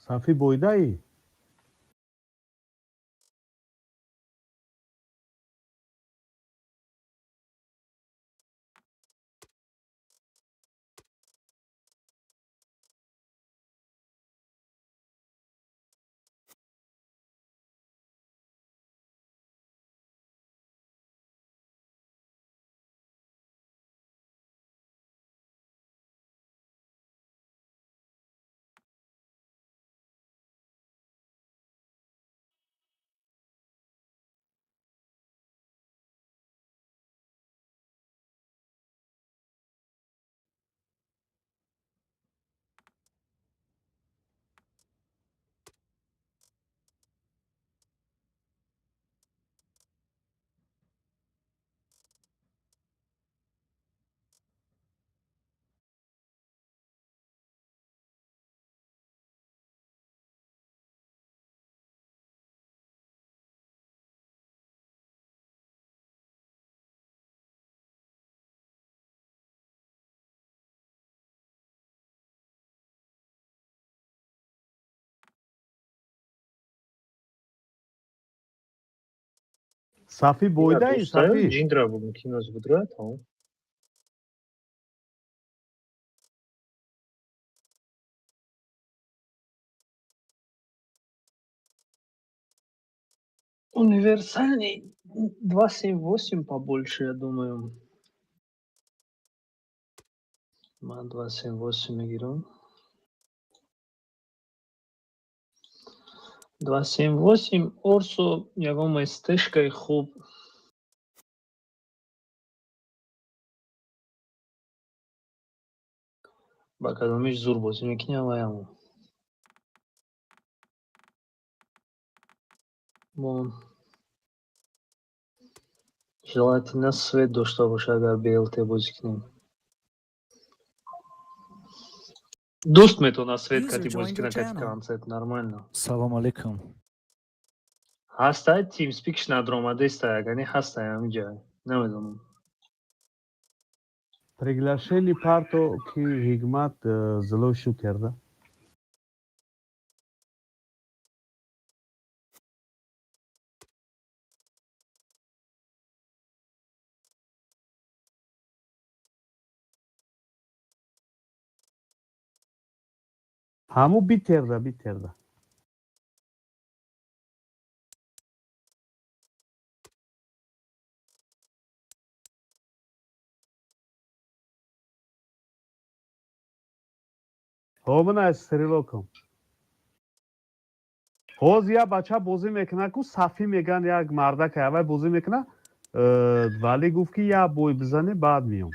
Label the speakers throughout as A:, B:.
A: Сафи бойдаӣ? Сафи бойдаӣ, Сафи?
B: Ҷиндра мумкин аст будрад. Универсальный 2.7.8 побольше, я думаю. Ман 2.7.8 мегирам. 2.7.8 Орсо ягон СТшкаи хуб. Ба кадомиш зур бозӣ мекунӣ, аваяму. Бо желательно свет дошта боша, агар БЛТ бозӣ кунем. Дӯст метавонад свет кати бозӣ кунад, кати концепт нормально.
C: Салом алейкум.
B: Ҳастай, TeamSpeak надромадеста, ягани ҳастай ҳамиҷа. Намедонам.
A: Приглашение парто, ки Ҳикмат злой шу карда. Ҳаму битерда, битерда. Ҳо, ман аз стрелокам. Ҳозир як бача бозӣ мекунад ку, Сафӣ меган, як мардак аввал бозӣ мекунад, вале гуфт, ки як бой бизанӣ, баъд миём.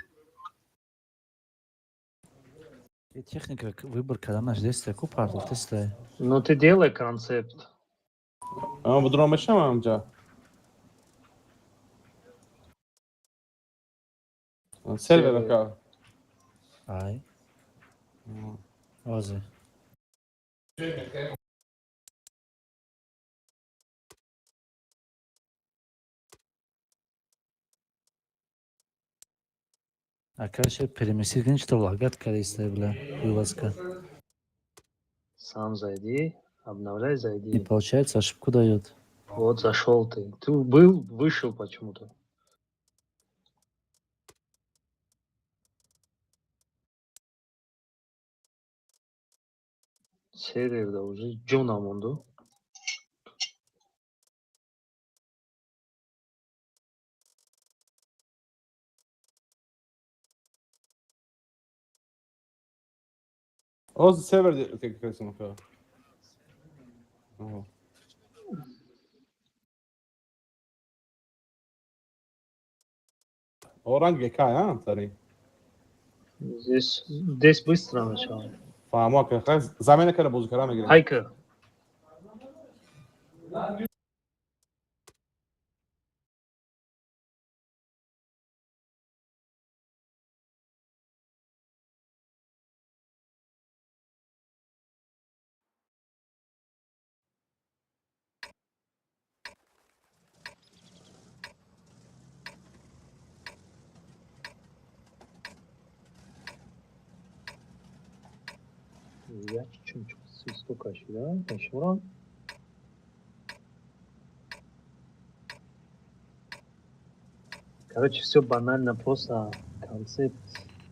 C: Техника выбор карданаш дестай ку, партофтестай.
B: Ну ты делай концепт.
D: Ама будром мешавам амҷа. Сервер ака.
C: Ай. Ҳозир. Ака, ше переместить кунӣ, что лагать кардистай, бля, вылазка.
B: Сам зайди, обновляй,
C: Не
B: зайди.
C: получается, ошибку дает.
B: Вот зашел ты. Ты был, вышел почему-то. Серверда уже ҷо намонду.
D: Ҳозир сервер кардисам ака. Аҳо. О, ранг ГК, а, тари.
B: Здесь быстро начало.
D: Фаҳмо ака, хай замена кара, бозӣ кара мегирем.
B: Хайка. Я чуть-чуть. Свисток шуда мешуморам. Короче, все банально, просто концепт,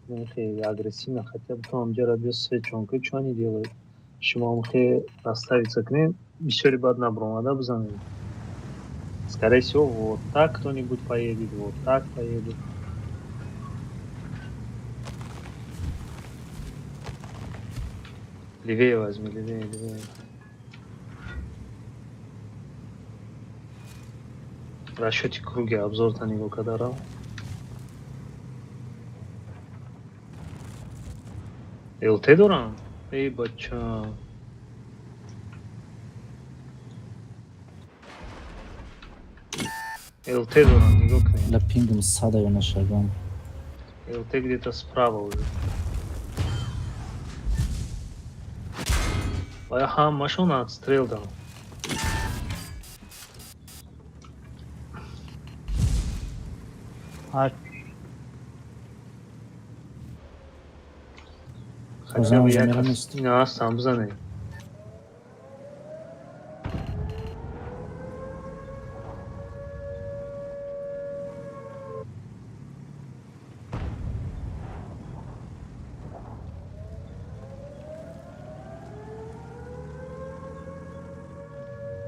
B: ну, агрессивно, хотя бы там ҷара биё свет чонка, что они делают? Шумо хе расставиться к ним, бисёри бад набромада бизанем. Скорее всего, вот так кто-нибудь поедет, вот так поедет. Левее возьми, левее, левее. Расчете круги обзор та нигоҳ кадарам. ЛТ дорам? Эй, бача. ЛТ дорам, нигоҳ кунед.
C: Бля, пингом сада ё нашагам.
B: ЛТ где-то справа уже. Ва ҳамашон отстрел дам. Хотя бы
C: Замира
B: як
C: нест.
B: ина ҳастам, бизанед.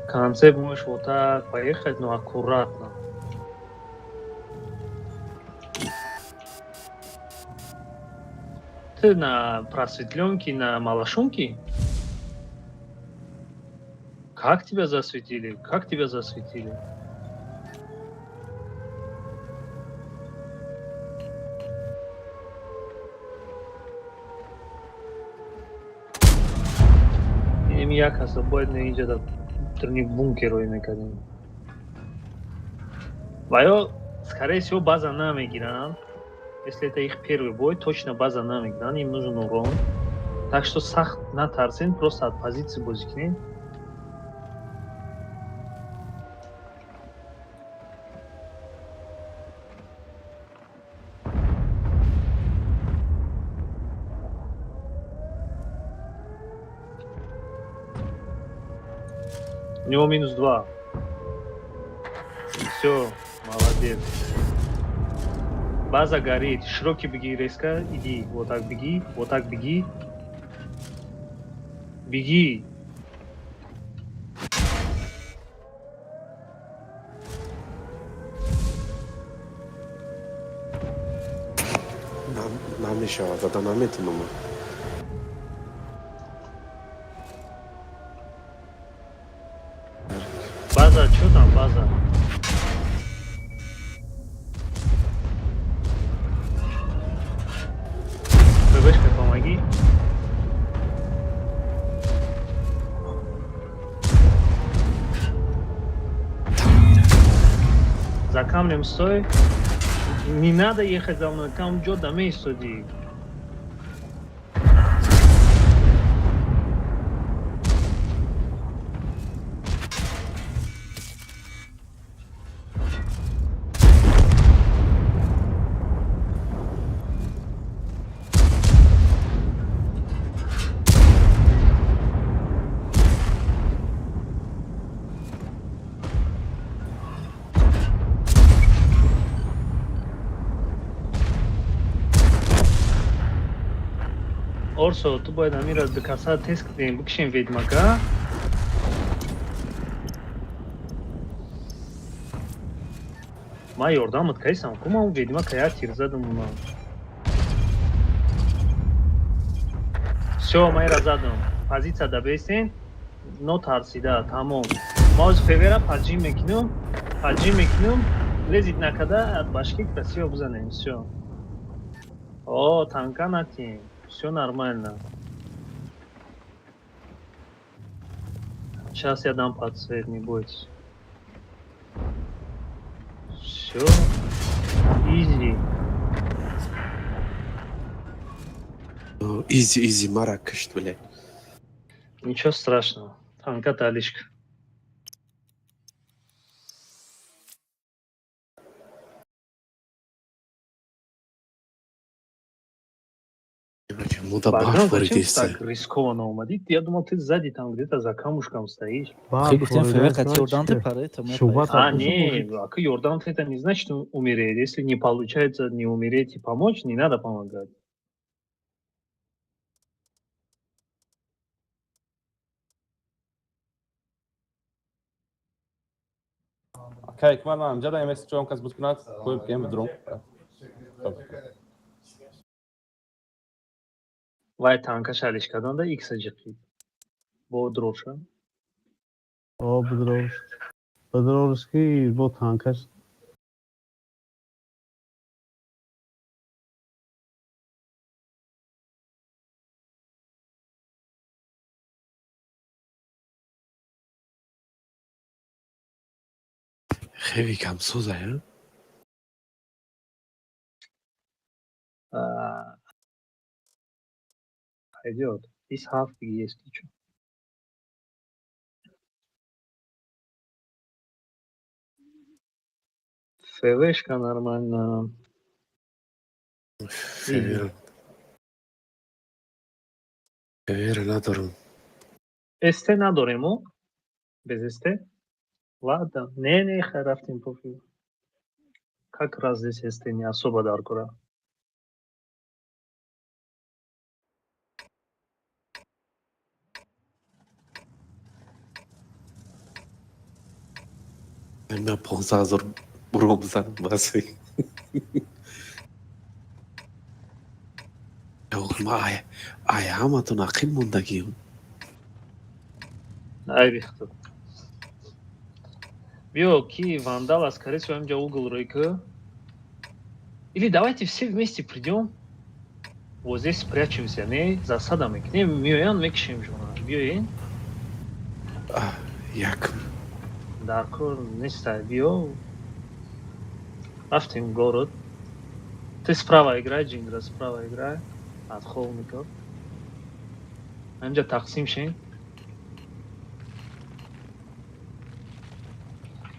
B: Концепт можешь вот так поехать, но аккуратно. Ты на просветленке, на малошумке? Как тебя засветили? Как тебя засветили? Инем як ҳаста, бояд на инҷа дар трени бункерое мекардем. Ва ё, скорее всего, база намегиранд. Если это их первый бой, точно база намегиранд, им нужен урон. Так что сахт натарсен, просто от позиции бозӣ кунед. У него минус 2. Все, молодец. База горит. Широкий беги резко. Иди. Вот так беги. Вот так беги. Беги.
E: Намешавад, зада наметунам.
B: База, что там база? ПВшка, помоги. За камнем стой. Не надо ехать за мной, там джо дамей суди. Орсо, ту бояд амира дукаса тест кунем, бикшем ведьмака. Ман ёрдамат кайсам, ку ман ведьмака як тир задам уна. Всё, ман ира задам. Позиция да бесен, но тарсида, тамом. Ма оз февера поджим мекунам, поджим мекунам, лезит накада, от башки красиво бизанем, всё. О, танка натем. Все нормально. Сейчас я дам подсвет, не бойтесь. Все. Изи.
E: Изи, изи, мара кишт, блядь.
B: Ничего страшного. Танка талишка.
E: Мода
B: Богдан,
E: барф
B: зачем ты
E: воридеста.
B: так рискованно омадӣ? Я думал, ты сзади там где-то за камушком стоишь.
C: Хи гуфтем ФВ қати ёрдам те паре, то ме
A: Шуба
C: поехали.
B: А, не, ака ёрдам это не значит умереть. Если не получается не умереть и помочь, не надо помогать.
D: Ака Ҳикмат, ман амҷада МС чон кас буд кунад, кӯй бигем бидрум.
B: Вай танка шалиш карданда икса ҷиқид. Бо дроша.
A: О, бдрорш. Бдрорш ки бо танкаш.
E: Хеви камсоза, я?
B: А, Пойдет. Из хавки есть еще. ФВшка нормально.
E: ФВ. ФВ надорам.
B: СТ надорем, о? Без СТ? Ладно. Не, не, хай рафтем, пофиг. Как раз здесь СТ не особо даркура.
E: Ман 15 000 буром бизанам бас. Ма ай ҳаматон ақиб мондагием.
B: Ай бихту. Биё, ки вандал, а скорее всего, инҷа угол ройка. Или давайте все вместе придем. Вот здесь спрячемся, не? Засада мекунем, миоян мекишем жона. Биёен.
E: Як.
B: Дар кор нестай, биё. Рафтем город. Ты справа играй, Джингра, справа играй. От холмиков. Инҷа тақсим шен.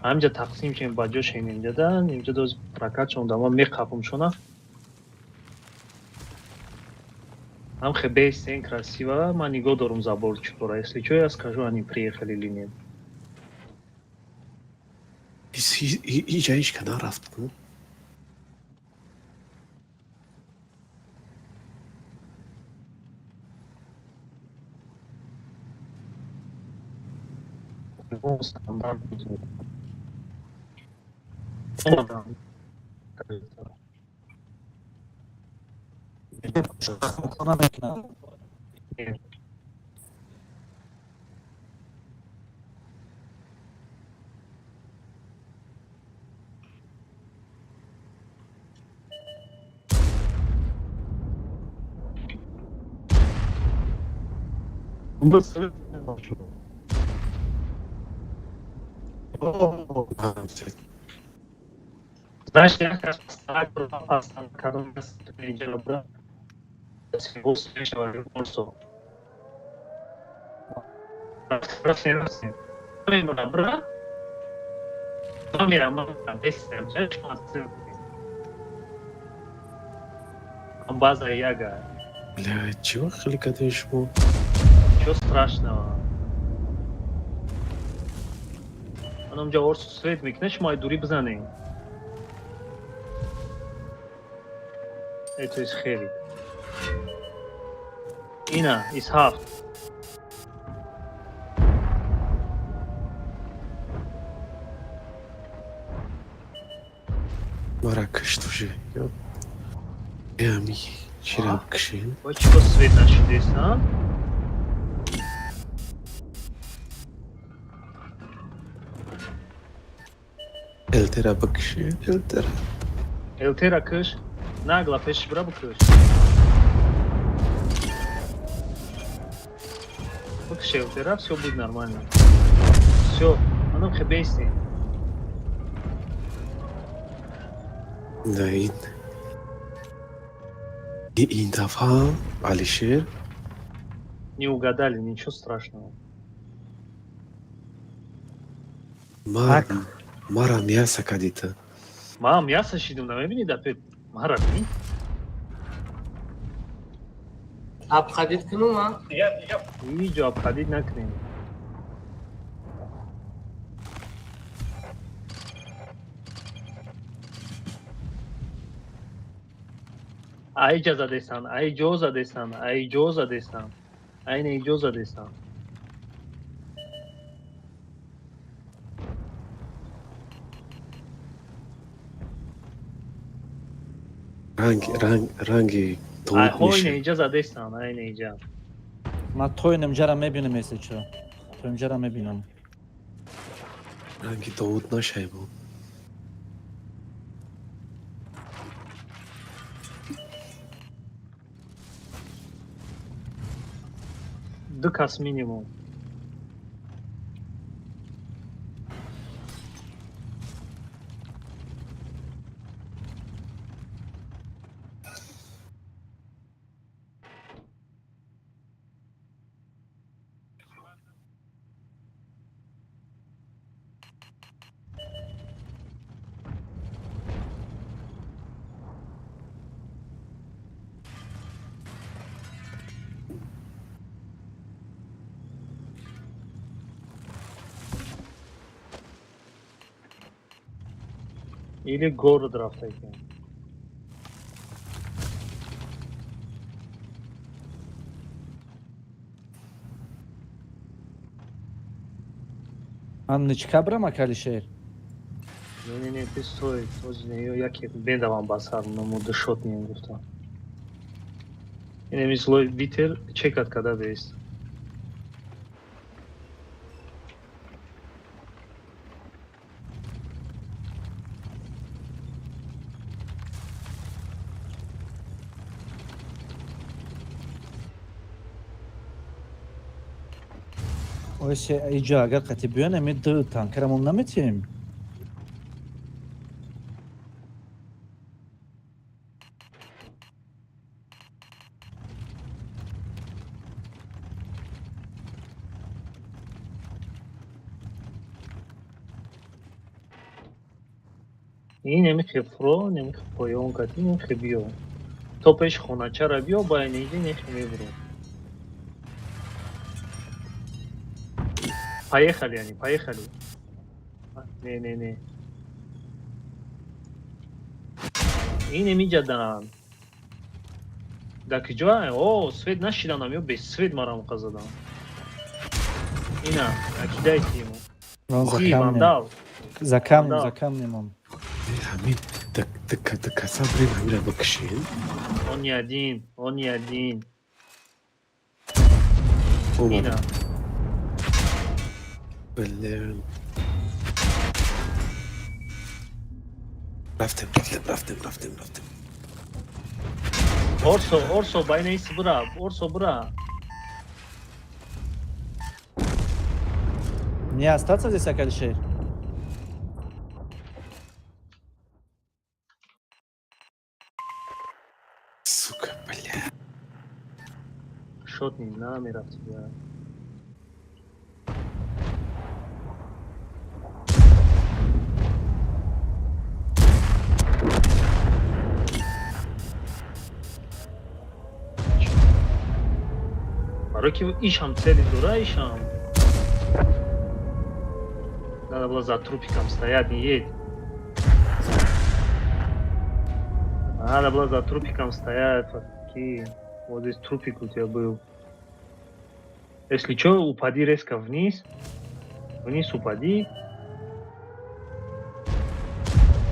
B: Ҳаминҷа тақсим шем, ба ҷо шем инҷада, инҷа доз прокат шон дама меқапум шона. Ҳам хе бестен красиво, ман нигоҳ дорум забор чикора. Если чё, я скажу, они приехали или нет.
E: Иҷа ҳеч ка нарафт. Ну?
B: Стандарт будет. Омадам. Кажется.
C: Намекунад.
B: Нет. Знаешь, я как раз кардам инҷа бра. Всего Рафтем, рафтем. Мемонам, бра. Ман мерам, ман мерам, бестем. Ман база яга.
E: Бля, чего хеле кадаи шумо?
B: Чё страшного? Ман онҷа орсу свет мекунад, шумо ай дурӣ бизанем. Это из херик. Ина, из ҳафт.
E: Мара кишт уже. Ями чира кишин.
B: Ой, чё свет нашидест, а?
E: Элтера бикши, Элтера.
B: Элтера киш. Нагла пеши бра бикиш. Бикиш Элтера, все будет нормально. Все, анам хебейсти.
E: Да, ин дафъа Алишер.
B: Не угадали, ничего страшного.
E: Мара мяса кадита.
B: Мам, мясо шидум, намебини да пет. Мара ми?
F: Обходить кунум, а?
B: Ҳеҷ обходить накунем. Айҷа задесан, айҷо задесан, айҷо задесан, айна иҷо задесан.
E: Ранг, ранг, ранги товут
B: Ҳо, ина
E: меша.
B: иҷа задесан, айна иҷа.
C: Ман тои инҷара мебинам, если чо. То инҷара мебинам.
E: Ранги довуд нашайбон.
B: Ду кас минимум. Или город рафта екем.
C: Ман ничка брам, акалишер?
B: Не, не, не, ты стой, този не, ё яке бедавам ба сар, но душот не гуфтам. Инеми злой витер чекат када бест.
C: Ойсе, иҷо агар қати биён, ами ду танкерамон наметиҳем.
B: Ин немихе фуро, немихе поён кати, немихе биё. То пеш хоначара биё, ба инеҷи нехе мебуро. Поехали они, поехали. Не, не, не. Ин немиҷадан. Да киҷоа? О, свет нашиданам, ё без свет мара муқа задан. Ина, накидайте ему.
C: Он за
B: Ки,
C: камнем.
B: вандал.
C: За камнем,
B: Вандал.
C: за камнем он.
E: Ҳамин каса брем, ҳамира бикшем.
B: Он не один, он не один.
E: Омад.
B: Ина.
E: Блин. Рафтем, рафтем, рафтем, рафтем, рафтем.
B: Орсо, Орсо, байнаис бура, Орсо бура.
C: Не остаться здесь, акалишер?
E: Сука, бля.
B: Шотни, намерафти, я. Барои ки ишам цели дора, ишам. Надо было за трупиком стоять, не едь. Надо было за трупиком стоять, такие. Вот здесь трупик у тебя был. Если что, упади резко вниз. Вниз упади.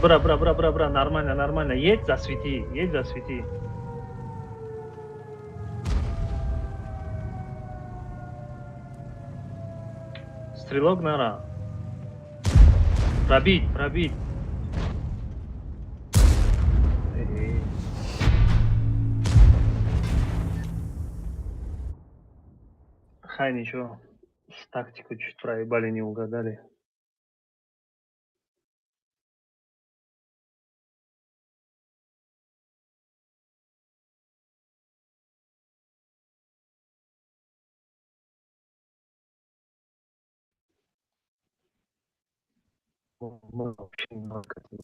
B: Бра, бра, бра, бра, бра, нормально, нормально. Едь, засвети, едь, засвети. Стрелок нара. Пробить, пробить. Эй. Хай, ничего. С тактику чуть проебали, не угадали. Мы вообще немного это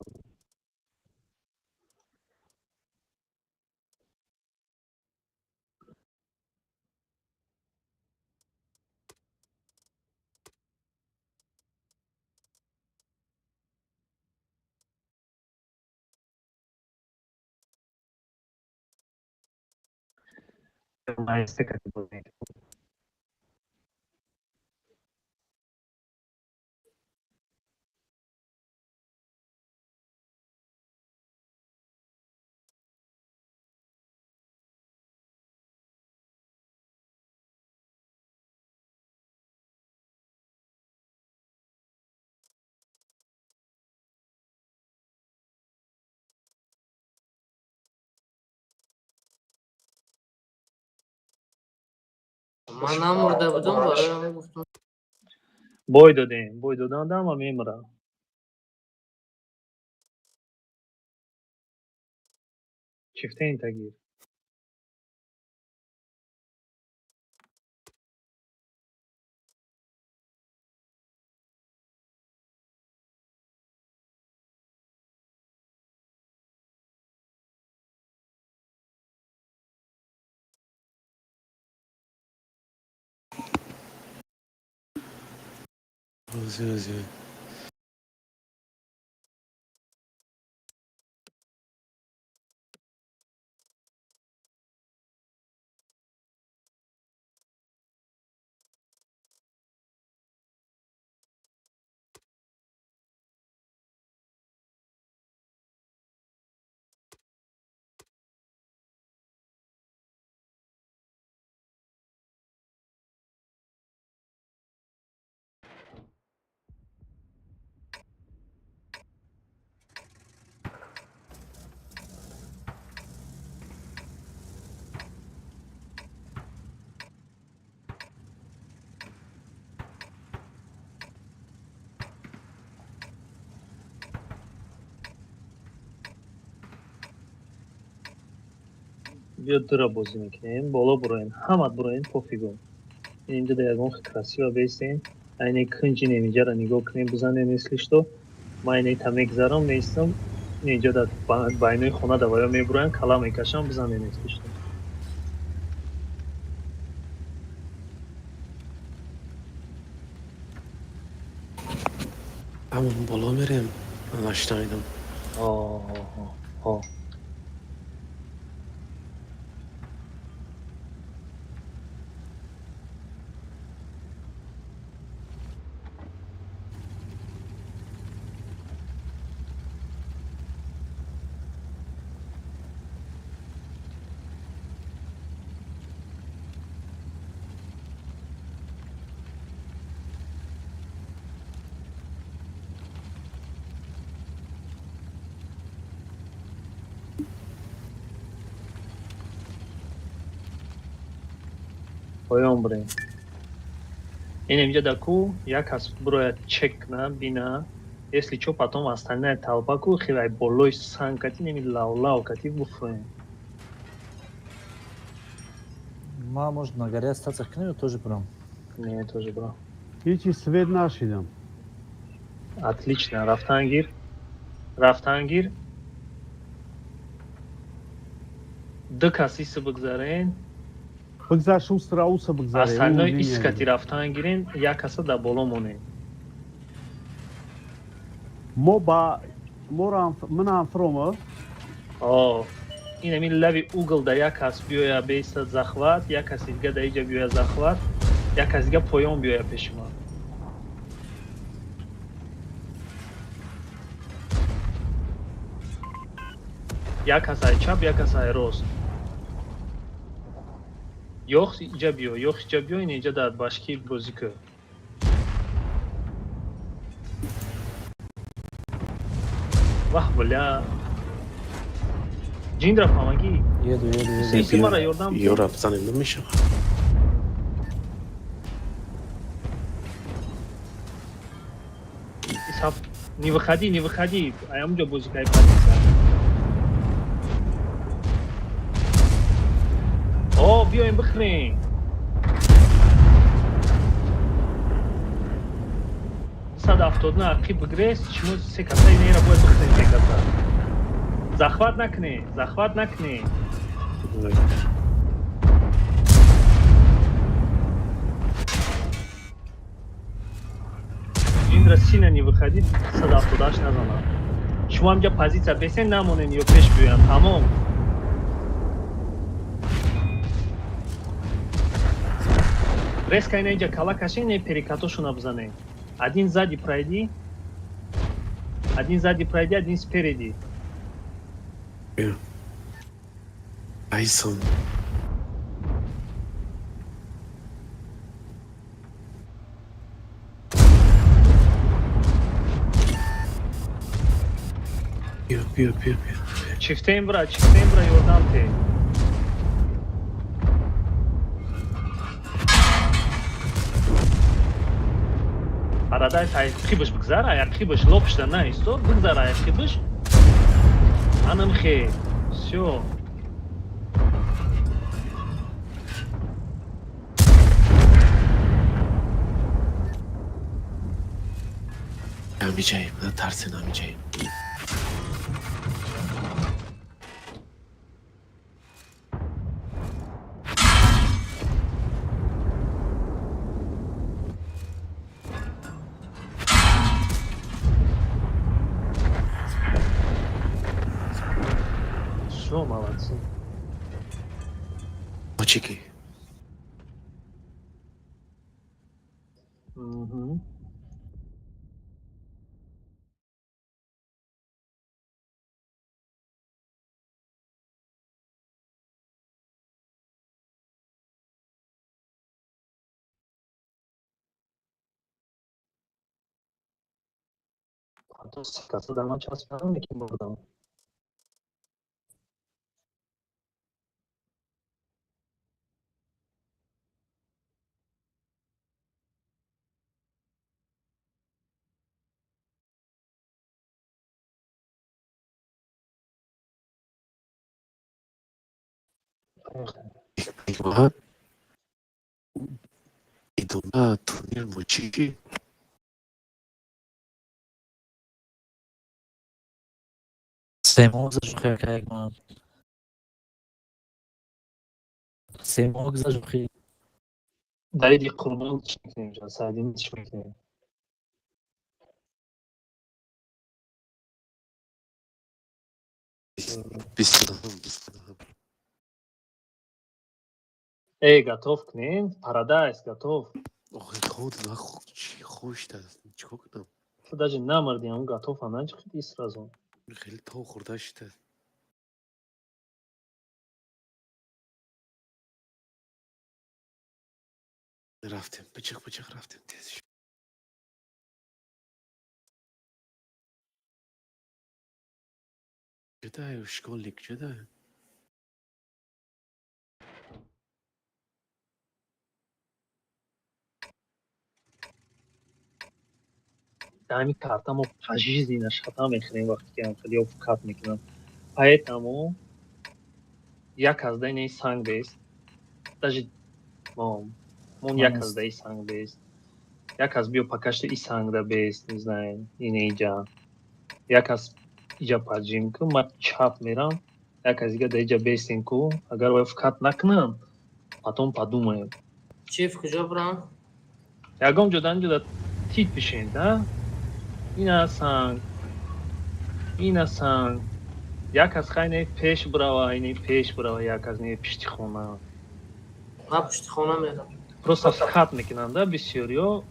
B: Маэстро кати бозӣ.
F: Ман намурда будам, барои ҳамин гуфтам.
B: Бой додем, бой додан дама мемирам. Чифтен тагир.
E: Ози, ози.
B: Биё, дура бозӣ мекунем, боло буроем, ҳамат буроем, пофигу. Инҷа да ягон красиво бестем, айне кунҷинем, инҷара нигоҳ кунем, бизанем, если что. Ман айне та мегзарам, меистам, инҷа да байнои хона да ваё мебуроям, кала мекашам, бизанем, если что.
E: Ҳамон боло мерем. Ман нашнавидам.
B: О. Поён бурем. Ин инҷа да ку як кас бурояд, чек кна, бина. Если чо, потом остальная толпа ку хелай болои санг кати неми лавлав кати буфроем.
C: Ма, может, на горе остаться к нему тоже прям.
B: Не, тоже бро.
A: Ҳечи свет нашидам.
B: Отлично, рафтан гир. Рафтан гир. Ду кас иса бигзарен.
A: Бигзар, шустро уса бигзаре.
B: Остальной искати рафтан гирен, як каса дар боло монем.
A: Мо ба моро ман фрома.
B: О, ин ҳамин лави угол да як кас биёя беистад захват, як каси дига да иҷа биёя захват, як кас дига поён биёя пеши ман. Як кас ай чап, як кас ай рост. Ёх иҷа биё, ёх иҷа биё, ин иҷа дар башки бозӣ кӯ. Ваҳ, бля. Ҷиндра помоги.
C: Еду, еду, еду.
B: Си, си, мара ёрдам.
E: Ёра бизанем, намешавад.
B: Исаф, не выходи, не выходи. А я бозӣ кай позиция. О, биёем бихӯрем. 170 на ақиб бигрес, шумо се каса инера бояд бихӯрем, се каса. Захват накунед, захват накунед.
E: Ой.
B: Индра, сильно не выходи, 178 назанад. Шумо ҳамҷа позиция бесен, намонен ё пеш биёянд, тамом. Резко ина иҷа кала кашен, не перекатошона бизанем. Один сзади пройди. Один сзади пройди, один спереди.
E: Айсон. Биё, биё, биё, биё.
B: Чифтем бра, чифтем бра, ёрдам те. Парадайз ай қибаш бигзар, ай қибаш лопшда на исто, бигзар ай қибаш. Анам хе. Всё.
E: Ҳамиҷаем, натарсен, ҳамиҷаем.
B: Всё, молодцы.
E: Очики.
B: Мгм. А то каса дар ман часпидан лекин бурдам.
E: Ҳикмат. Идона турнир мочики.
C: Семо гузашт, ака Ҳикмат. Семо гузашт.
B: Даиди Қурбон чӣ мекунем ҷа? Саидин чӣ мекунем?
E: 29-ум, 29-ум.
B: Эй, готов кунем? Парадайз, готов.
E: Охи, худ наху чӣ хушта, чикор кунам?
B: Ту даже намарди, ҳамун готов а начихиди сразу.
E: Хеле то хӯрда шида. Рафтем, бичиқ, бичиқ, рафтем тез. Ҷудаю, школьник, ҷудаю.
B: Дар ҳамин карта мо пожизненно шата мехӯрем, вақте ки ҳам хеле ё кат мекунам. Поэтому як аз даи санг бест. Даже мон як аз даи санг бест. Як аз биё пока что и сангда бест, не знаю, ина иҷа. Як аз иҷа поджим ку, ман чап мерам, як аз дига да иҷа бестем ку, агар вай вкат накунам, потом подумаем.
F: Чиф куҷо бурам?
B: Ягон ҷо дан ҷода тит бишен, да? Ина санг. Ина санг. Як аз хайне пеш бурава, ини пеш бурава, як аз не пишти хона.
F: Ман пушти хона мерам.
B: Просто вкат мекунанд, да, бисёриё.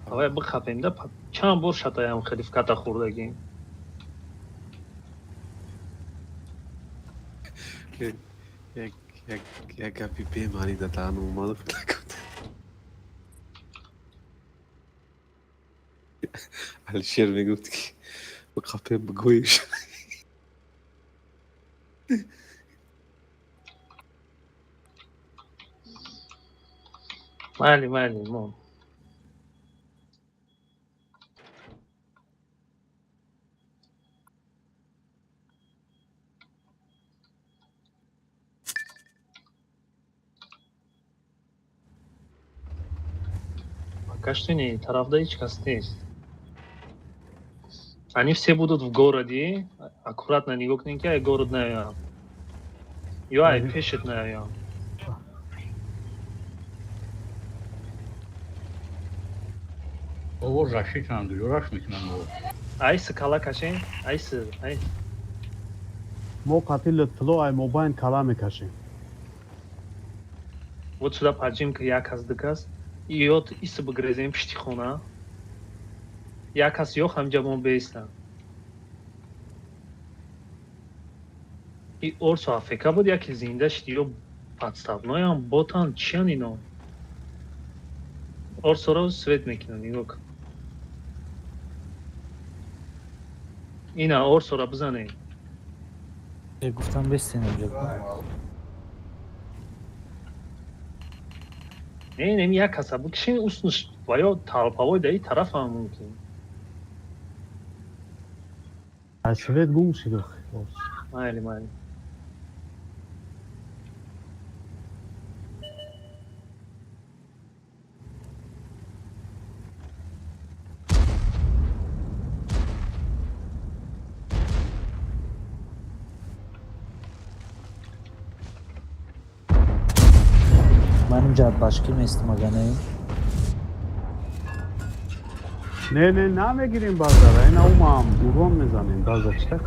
B: Авай бихапем, да, чанд бор шатаям хеле вката хӯрдагим.
E: Як гапи бемаъни дар даҳанам омад. Алишер мегуфт, ки биқапем, бигӯиш.
B: Майли, майли, мон. Пока что не, тарафда ҳеҷ кас нест. Они все будут в городе. Аккуратно нигоҳ кунед, ки ай город наоянд. Ё ай пешет наоянд.
G: Ово защитан дуюраш мекунам.
B: Айсы кала кашен, айсы, ай.
A: Мо қати Лутфулло ай мобайн кала мекашем.
B: Вот сюда поджим ка як аз ду кас. Ёд иса бигрезем пишти хона. Як кас ё ҳамҷа мо беистам. И Орсо АФК буд, яке зинда шид, ё подставноям, ботан, чиян ино? Орсоро свет мекунад, нигоҳ кун. Ина Орсоро бизанед.
C: Гуфтам бестен инҷо.
B: Не, не, як каса бикшин, уснуш ва ё талпавой дар ин тараф ҳам мумкин.
A: Аз свет гум шид охи.
B: Майли, майли.
C: Ман инҷа башкӣ местам, ага не?
A: Не, не, намегирем базара. Ина умам урон мезанем база чита.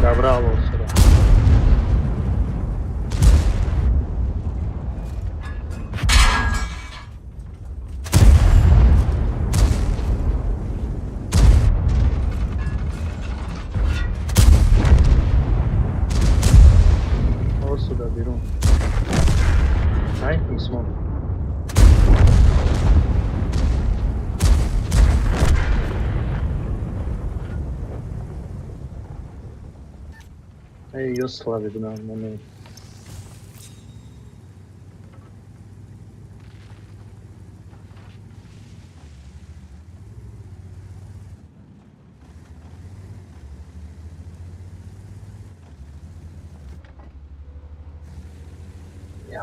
B: Добрал Орсоро. Орсо да берун. Ай, Усмон. Эй, ё слави будам, моне.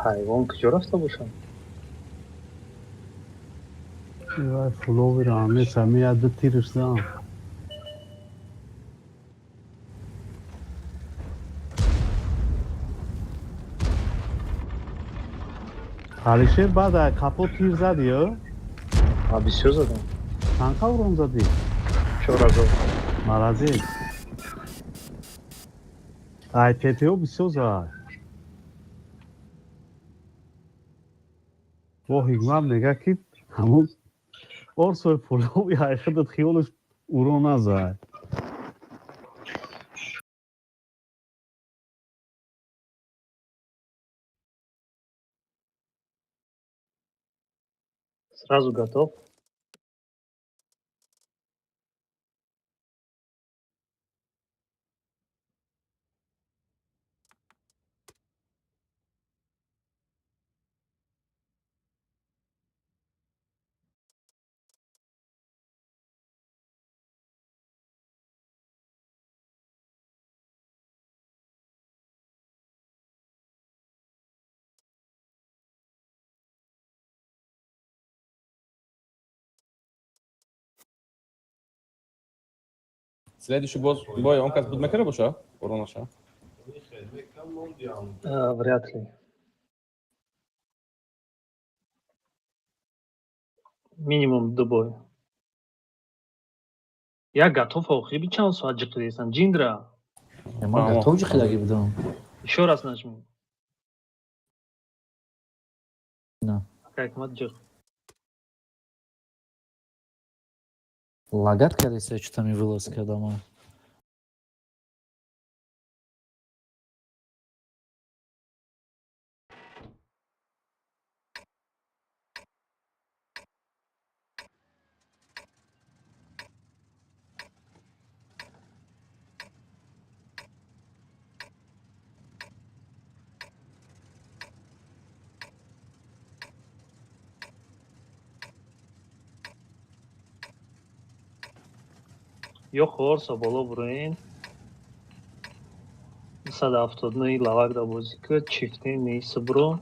B: Ҳайвон куҷо рафта бошад?
A: Вай фуловира ҳамеша меяд ду тирш зан. Алишер баъд ай капо тир зади, ё?
B: А, бисёр задам.
A: Чанд урон задӣ?
B: 4000.
A: Молодец. Ай ТТО бисёр зад. Бо ҳикмат мега ки ҳамун Орсои фулови ай худат хиёлаш урон назад.
B: Сразу готов.
D: Следующий боз бой он кас буд мекарда боша? Уронаша.
B: А, вряд ли. Минимум ду бой. Я готов, охи би чанд соат ҷиқидесан? Ҷиндра.
C: Ман готов ҷиқидаги будам.
B: Ещё раз нажми.
C: На.
B: Как мат ҷиқ.
C: Лагать кардеста, что там вылазка дома.
B: Ё хорса боло буроен. 279 лавак да бозӣ кӯд, чифтен неиса буро.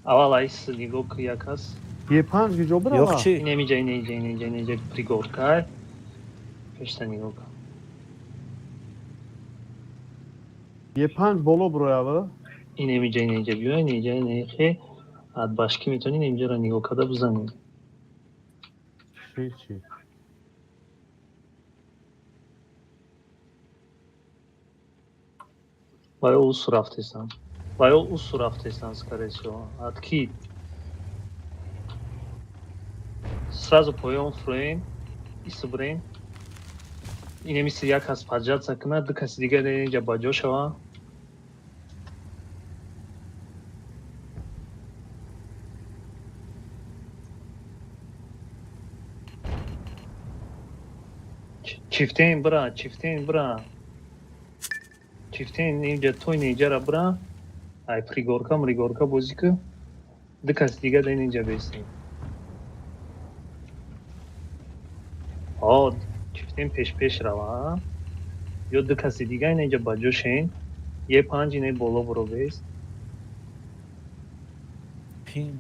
B: Аввал айс нигоҳ ку, як аст.
A: Е5 киҷо
C: Ёх
A: бирава?
C: чи?
B: Инамиҷа, инеҷа, инеҷа, инеҷа пригорка. Пешта нигоҳ кун.
A: Е5 боло бироява?
B: Инамиҷа, инеҷа биё, инеҷа, инехе. Ад башкӣ метавонӣ инҷаро нигоҳ карда бизанӣ.
A: Чи чи?
B: Ва ё усу рафтесам. Ва ё усу рафтесам, скорее всего. Ад ки? Сразу поён фуроен, исубрен. Инамиси як кас поджаться кунад, ду каси дигар инҷа ба ҷо шаванд. Чифтен бира, чифтен бира. Чифтен инҷа той инҷара бира. Ай пригорка, мригорка бозӣ ку. Ду каси дигар дар инҷа бестем. О, чифтен пеш пеш рава. Ё ду каси дигар инҷа ба ҷо шен. Е5 ине боло буро бест.
C: Пин.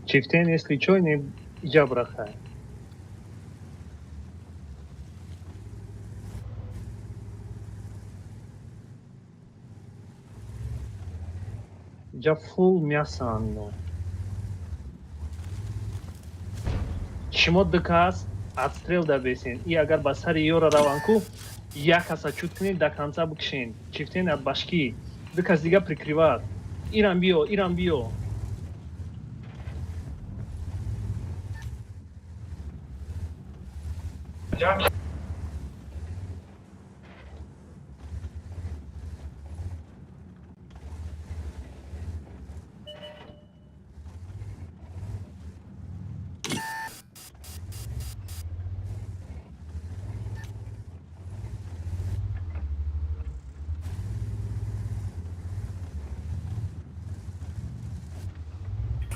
B: Чифтен, если чо, ине иҷа бирахай. Иҷа фул мясо ино. Шумо ду кас отстрел да бесен. И агар ба сари ёра раванд ку, як каса чут кунед, до конца бикшен. Чифтен от башки. Ду кас дига прикрыват. Ирам биё, ирам биё.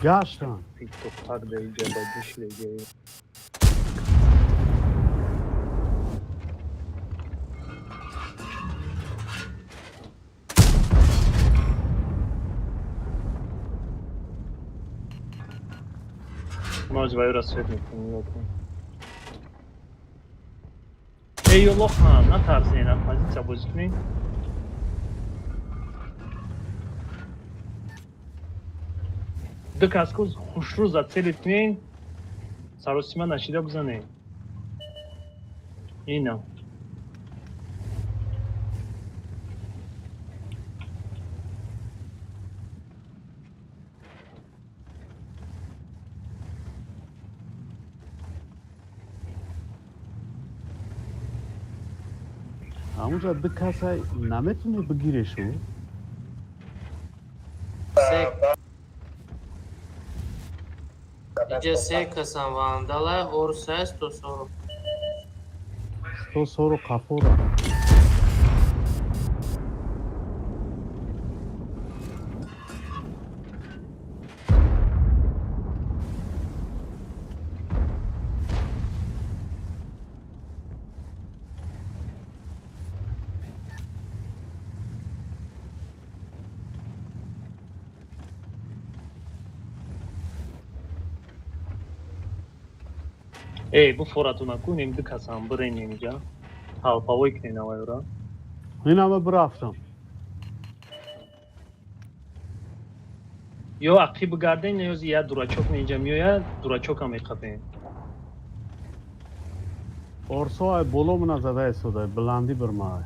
A: Гаштан.
B: Тохтак да иҷа ба ҷо шидаги. Ноз вайра свет мекунем, нигоҳ кун. Эй, ё лохан, натарсен, аз позитсия бозӣ кунед. Ду кас ку хушрӯ зацелить кунед, саросима нашида бизанед. Ина.
A: Ҳамунҷа ду каса наметавонӣ бигирешу?
F: Се иҷа се касам вандалай, орсай 140.
A: 140 қафора.
B: Эй, буфоратуна кунем, ду касам биренем иҷа. Ҳалпавой кунем авайра.
A: Инама бирафтам.
B: Ё ақиб бигарден, ё я дурачок инҷа меояд, дурачока меқапем.
A: Орсо ай боло мана зада истода, баландӣ бирмай.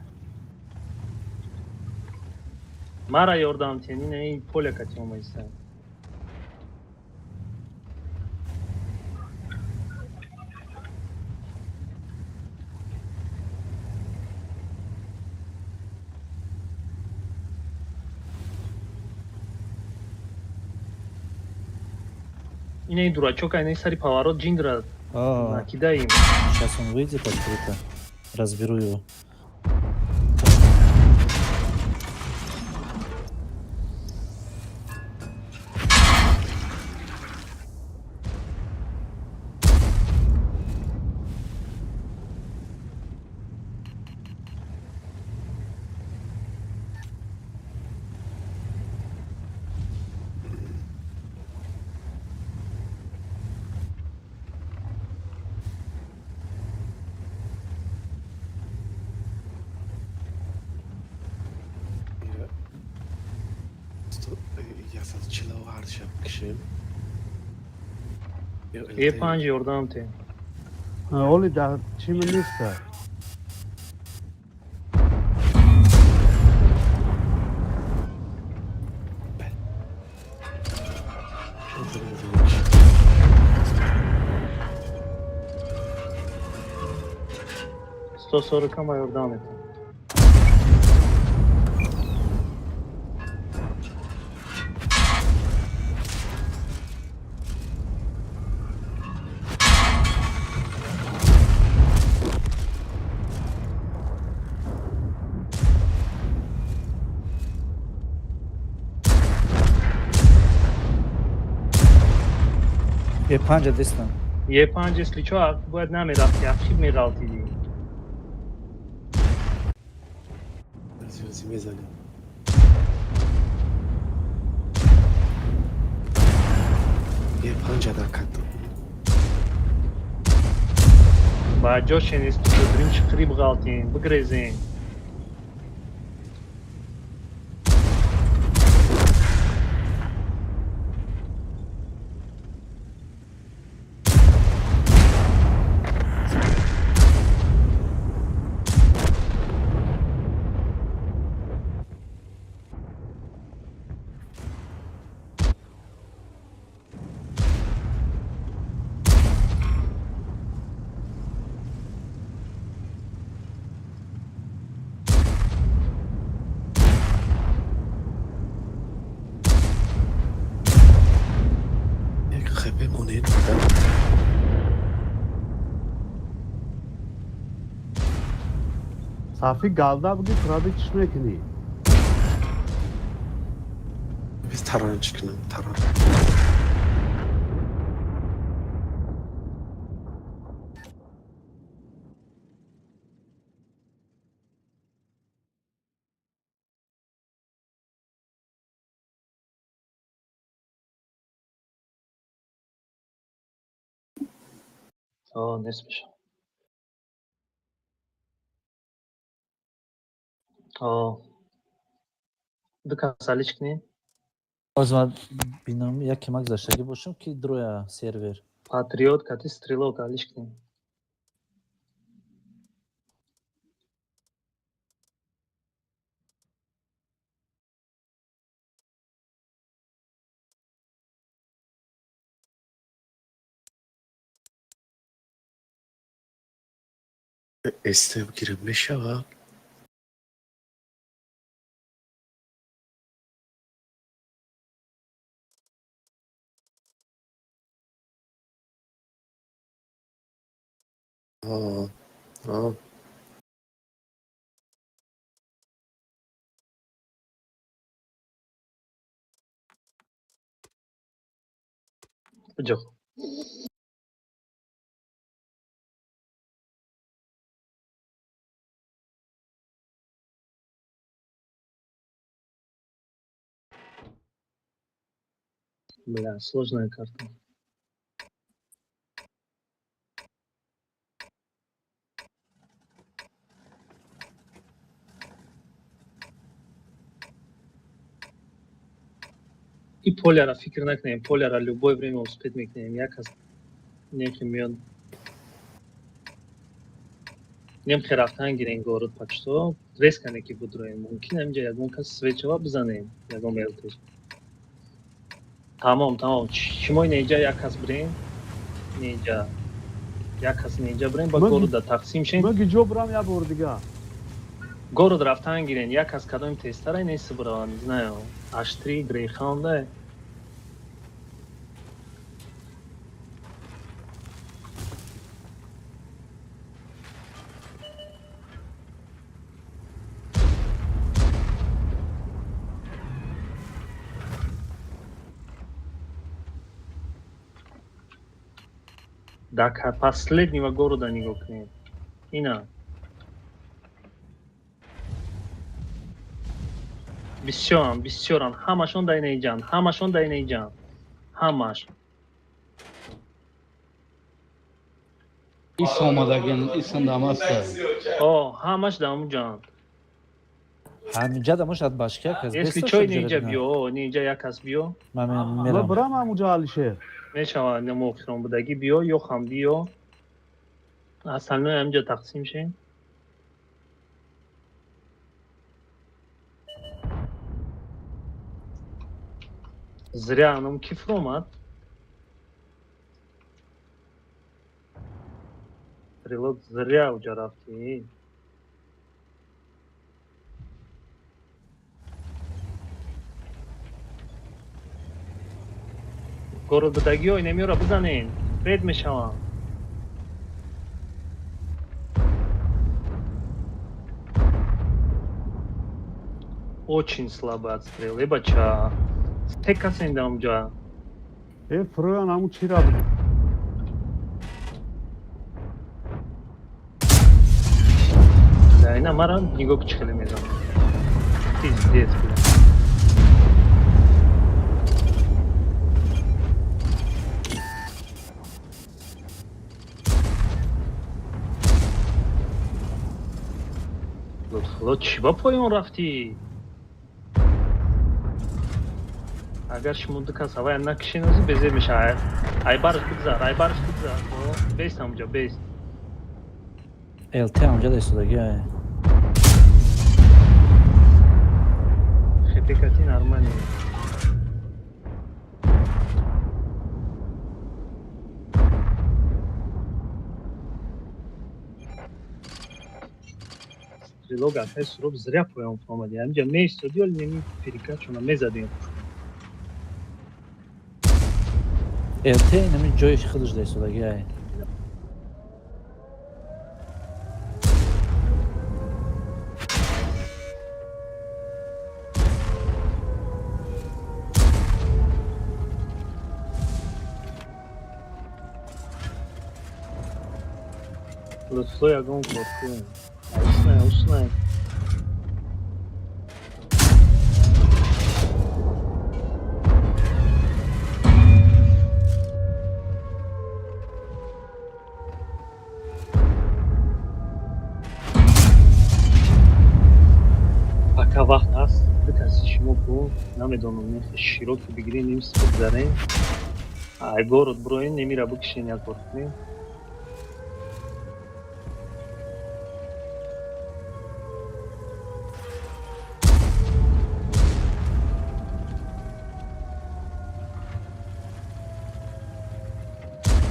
B: Мара ёрдам тен, ина ин поля кати омаиста. Ина ин дурачок, ина ин сари поворот ҷиндра
C: А,
B: накидаем.
C: Сейчас он выйдет открыто. Разберу его.
E: Ира 148 шаб кишем.
B: Е панҷ ёрдам тен.
A: Оли да чӣ ман неста.
B: 140 ама ёрдам метен.
C: Е панҷа дестам.
B: Е панҷ, если чо, бояд намерафти, ақиб меғалтидӣ.
E: Мезанем. Е панҷа дакат.
B: Ба ҷошен, если чо, дрим чиқирӣ биғалтем, бигрезем.
E: Як хепе монед.
A: Сафи галда буги, тураби чиш мекунӣ?
E: Без таранч кунам, таран.
B: О, нест мешавад. О, ду кас алиш кунем.
C: Боз ман бинам, яке ма гузаштагӣ бошам, ки дроя сервер.
B: Патриот кати стрелок алиш кунем.
E: Эстем гирам мешавад? А, а.
B: Ҷо. Бля, сложная карта. И поляра фикр накунем, поляра любое время успеть мекунем. Як кас неки меёд. Нем хе рафтан гирен город пачто, резко неки будроем. Мумкин ҳаминҷа ягон кас свет шава, бизанем, ягон ЛТ. Тамом, тамом. Шумо инҷа як кас бирен, инҷа як кас инҷа бирен, ба города тақсим шен.
A: Ман гиҷо бирам як бор дига?
B: Город рафтан гирен, як кас кадоми тезтара нест бирава, не знаю. H3 Greyhound. До последнего города нигоҳ кунед. Ина. Бисёрам, бисёрам. Ҳамашон дар инаиҷанд, ҳамашон дар инаиҷанд. Ҳамаш.
G: Ис омадагин, исандамаста.
B: О, ҳамаш дар ҳамуҷанд.
C: Ҳаминҷа да мошад башка кас.
B: Если чо, инҷа биё, инҷа як кас биё.
C: Ман
A: Ман
C: мерам.
A: бирам ҳамуҷа, Алишер?
B: Мешавад, намо охирон будагӣ биё, ё хам биё. Остальное ҳаминҷа тақсим шен. Зря ном ки фуромад? Стрелок, зря уҷа рафтӣ. Город будагиҳо инамиёро бизанен, ред мешаванд. Очень слабый отстрел. Э, бача. Се касен да онҷа.
A: Э, фуроян ҳамун чира.
B: Да, ина мара нигоҳ, чӣ хеле мезанам. Пиздец, бля. Лутфулло, чӣ ба поён рафтӣ? Агар шумо ду кас ҳавая накишен, озӣ безеб мешава. Айбарш бигзар, айбарш бигзар. Бест ҳамҷо, бест.
C: ЛТ ҳамҷа да истодаги. Ай.
B: Хепекати нормально. Стрелок, акай Суроб, зря поён омадӣ. Ҳамҷа меистоди, оли неми перекачона мезадем.
C: ЛТ инами ҷои худаш да истодаги. Ай.
B: Лутфулло, ягон кор кун. Уснай, уснай. Пока вақт ҳаст, ду каси шумо ку намедонам, нехе широки бигирен, ним спид зарен. Ай город броен, немира бикишен, як бор кунем.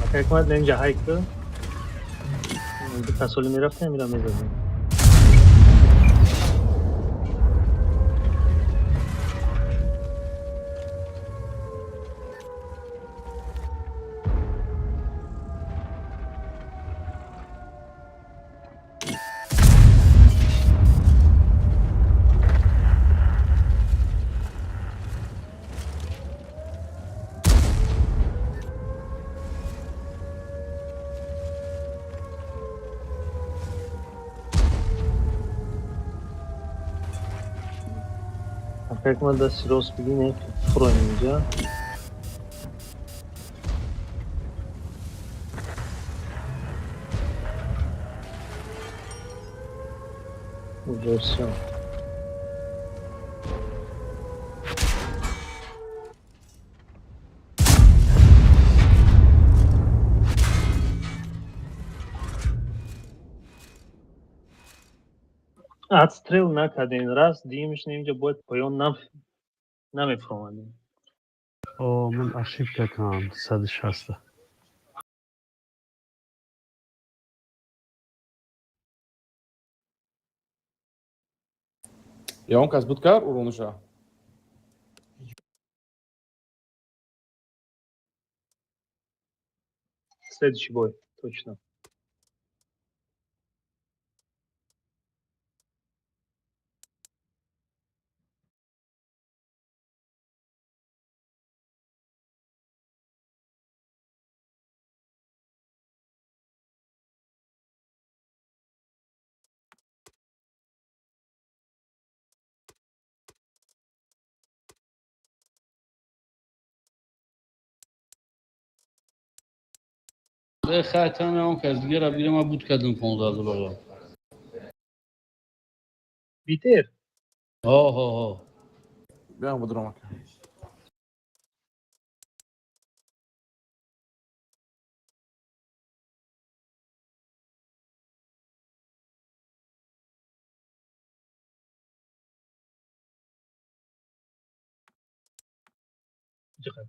B: Ака Ҳикмат, инҷа ҳайк ку. Ду касоли мерафтем, мира мезадем. Ака Ҳикмат, дасти рост бигин, фуроем инҷа. Уже всё. Отстрел накардем, раз, дуюмиш инҷа бояд поён намефуромадем.
A: О, ман ошибка кардам, 160.
D: Ё он кас буд кард уронуша.
B: Следующий бой, точно.
G: Хайтан он кас дигара бигира, ман буд кардам 15 доллар.
B: Битер?
G: Ҳо, ҳо, ҳо.
D: Биям будром, ака.
B: Ҷиқат.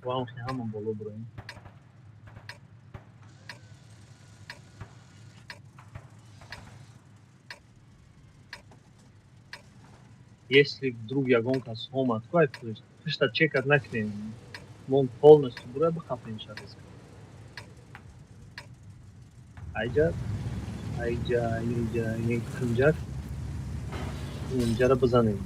B: Вам ҳама боло буроем. Если вдруг ягон кас омад, кай пушта чекат накунем. Мон полностью бура бихапем шарис. Айҷа, айҷа, инҷа, ин кунҷак, инҷара бизанем.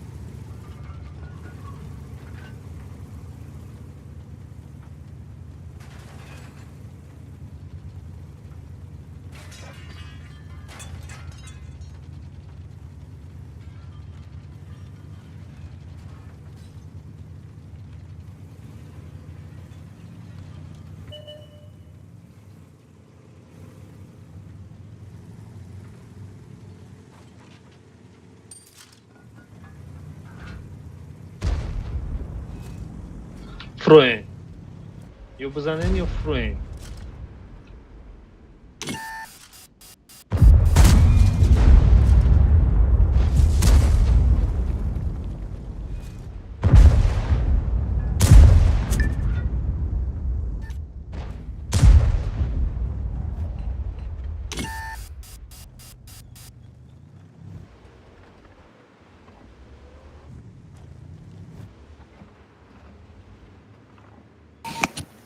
B: Фроен. Ё бизанем, ё фроен.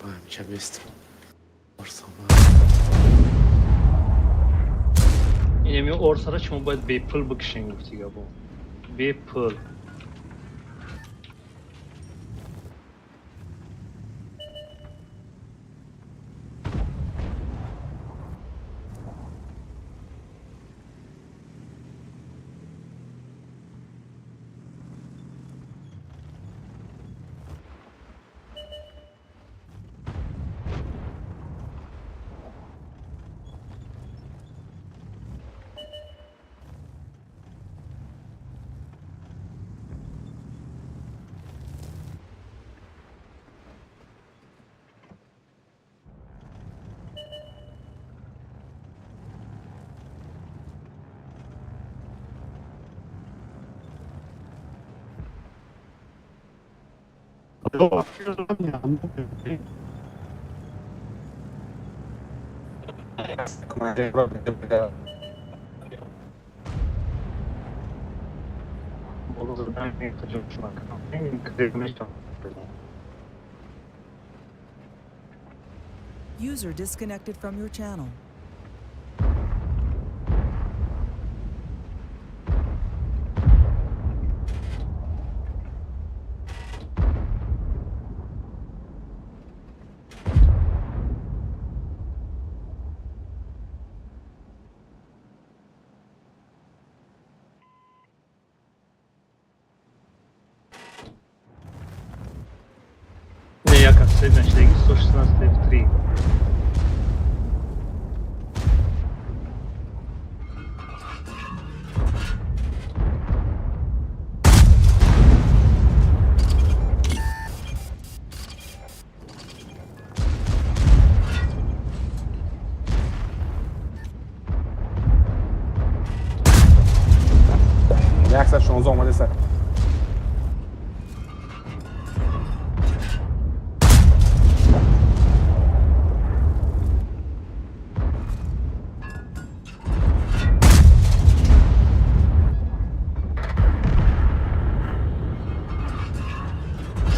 E: Ман ҳамеша местам. Орсома.
B: Инами орсара шумо бояд бепул бикушем, гуфти гапо. Бепул. Боло задан
H: User disconnected from your channel.
B: Як аз свет нашидаги 116 F3.
D: 116 омадеса.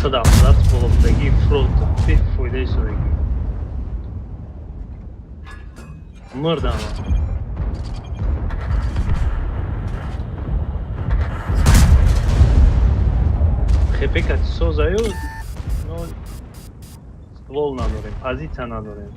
B: Сада ҳафтодаҳафт боло будагӣ фрод бефоидаи содагӣ. Мурдам. ХП кати созаю, но ствол надорем, позиция надорем.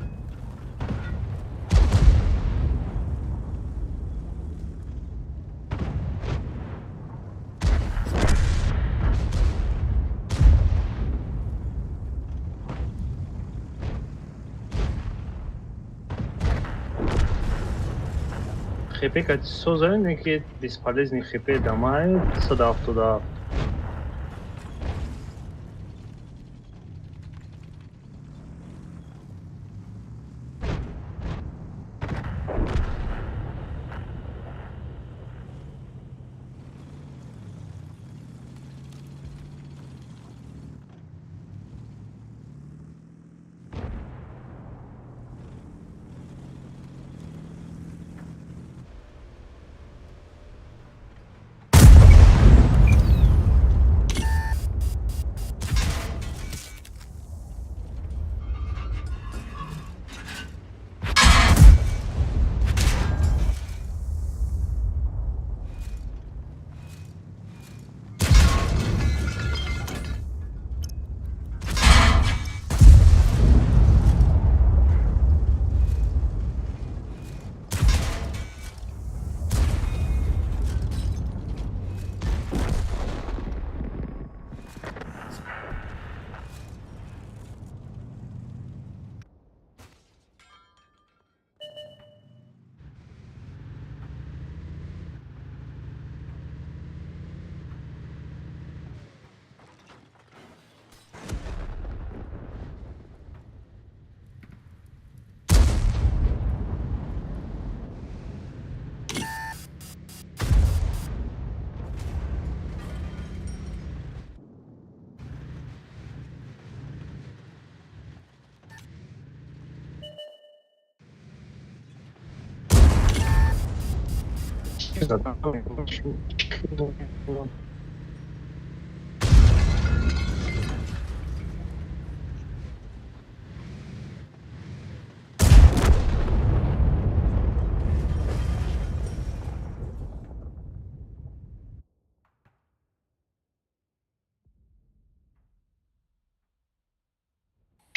B: ХП кати созаю, не ки бесполезный ХП дамай 177.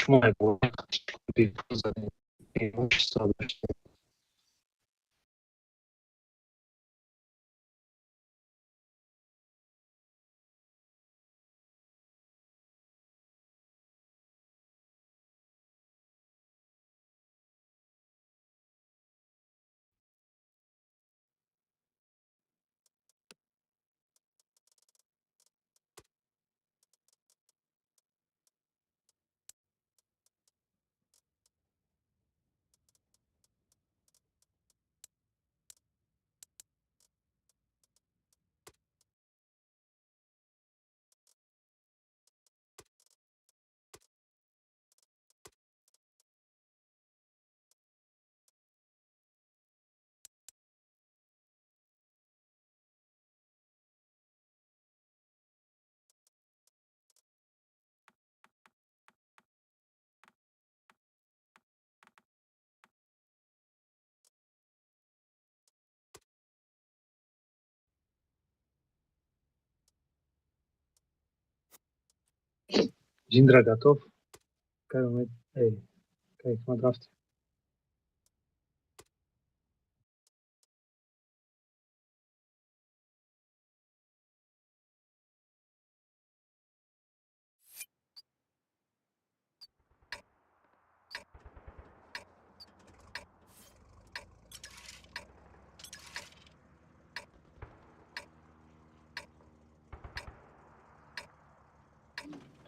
B: Шумо Жиндра готов? Кай умед? Эй, кай ҳикмат рафтем.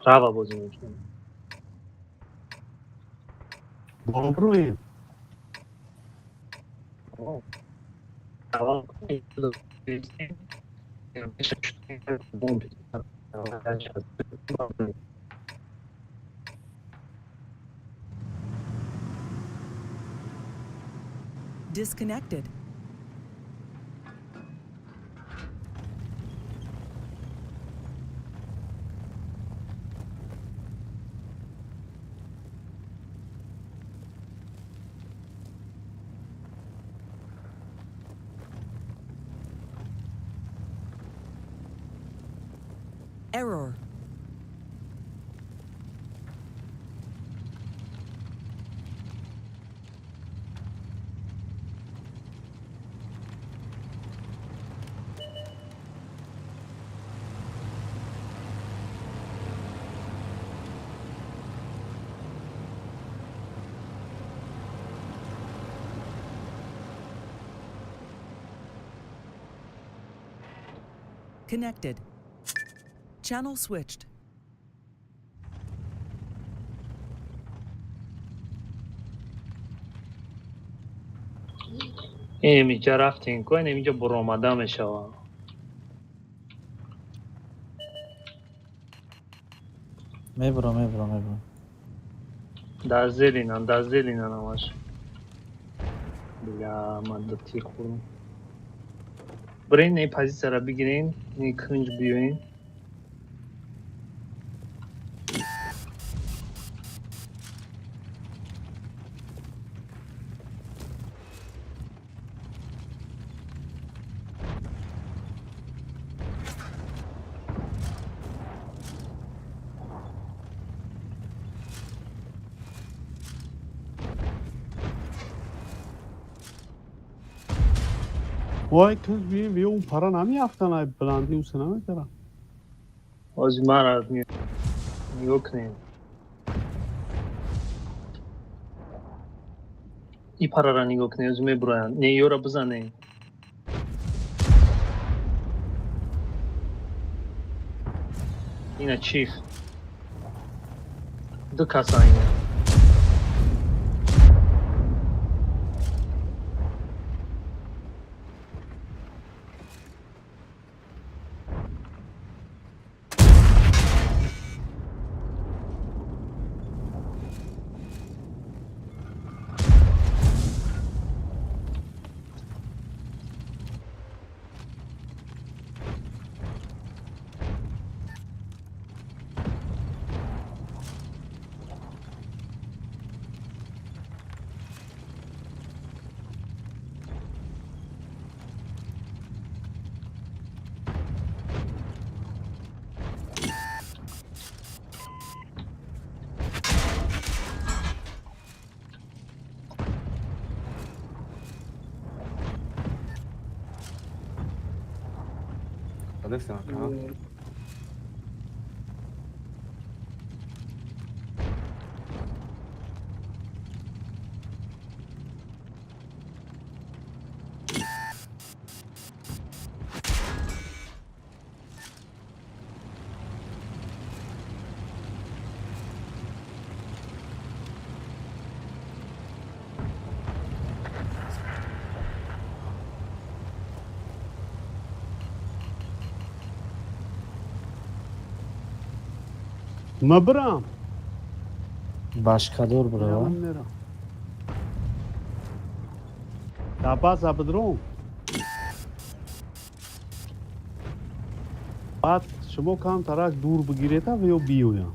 B: Право бозӣ мекунем.
A: Бобруем.
H: Disconnected. Error. Connected. Channel switched.
B: Инҷа рафтем ко, инҷа буромада мешавад.
C: Мебурам, мебурам, мебурам.
B: Дар зеринан, дар зеринан ҳамаш. Бля, ман ду тир хӯрдам. Бирен, ин позитсияро бигирен, ин кунҷ биёен.
A: Вой, кунҷ бием, биё, он пара намеафтан, ай баландӣ уса намедарам.
B: Ҳозир мара нигоҳ кунем. И парара нигоҳ кунем, ҳозир мебуроянд. Не, ёра бизанем. Ина чиф. Ду каса ина.
D: Задестем, ака.
A: Ма бирам.
C: Башкадор бурава.
A: Мерам, мерам. Дар база бидром. Баъд шумо камтарак дур бигирета ва ё биёям.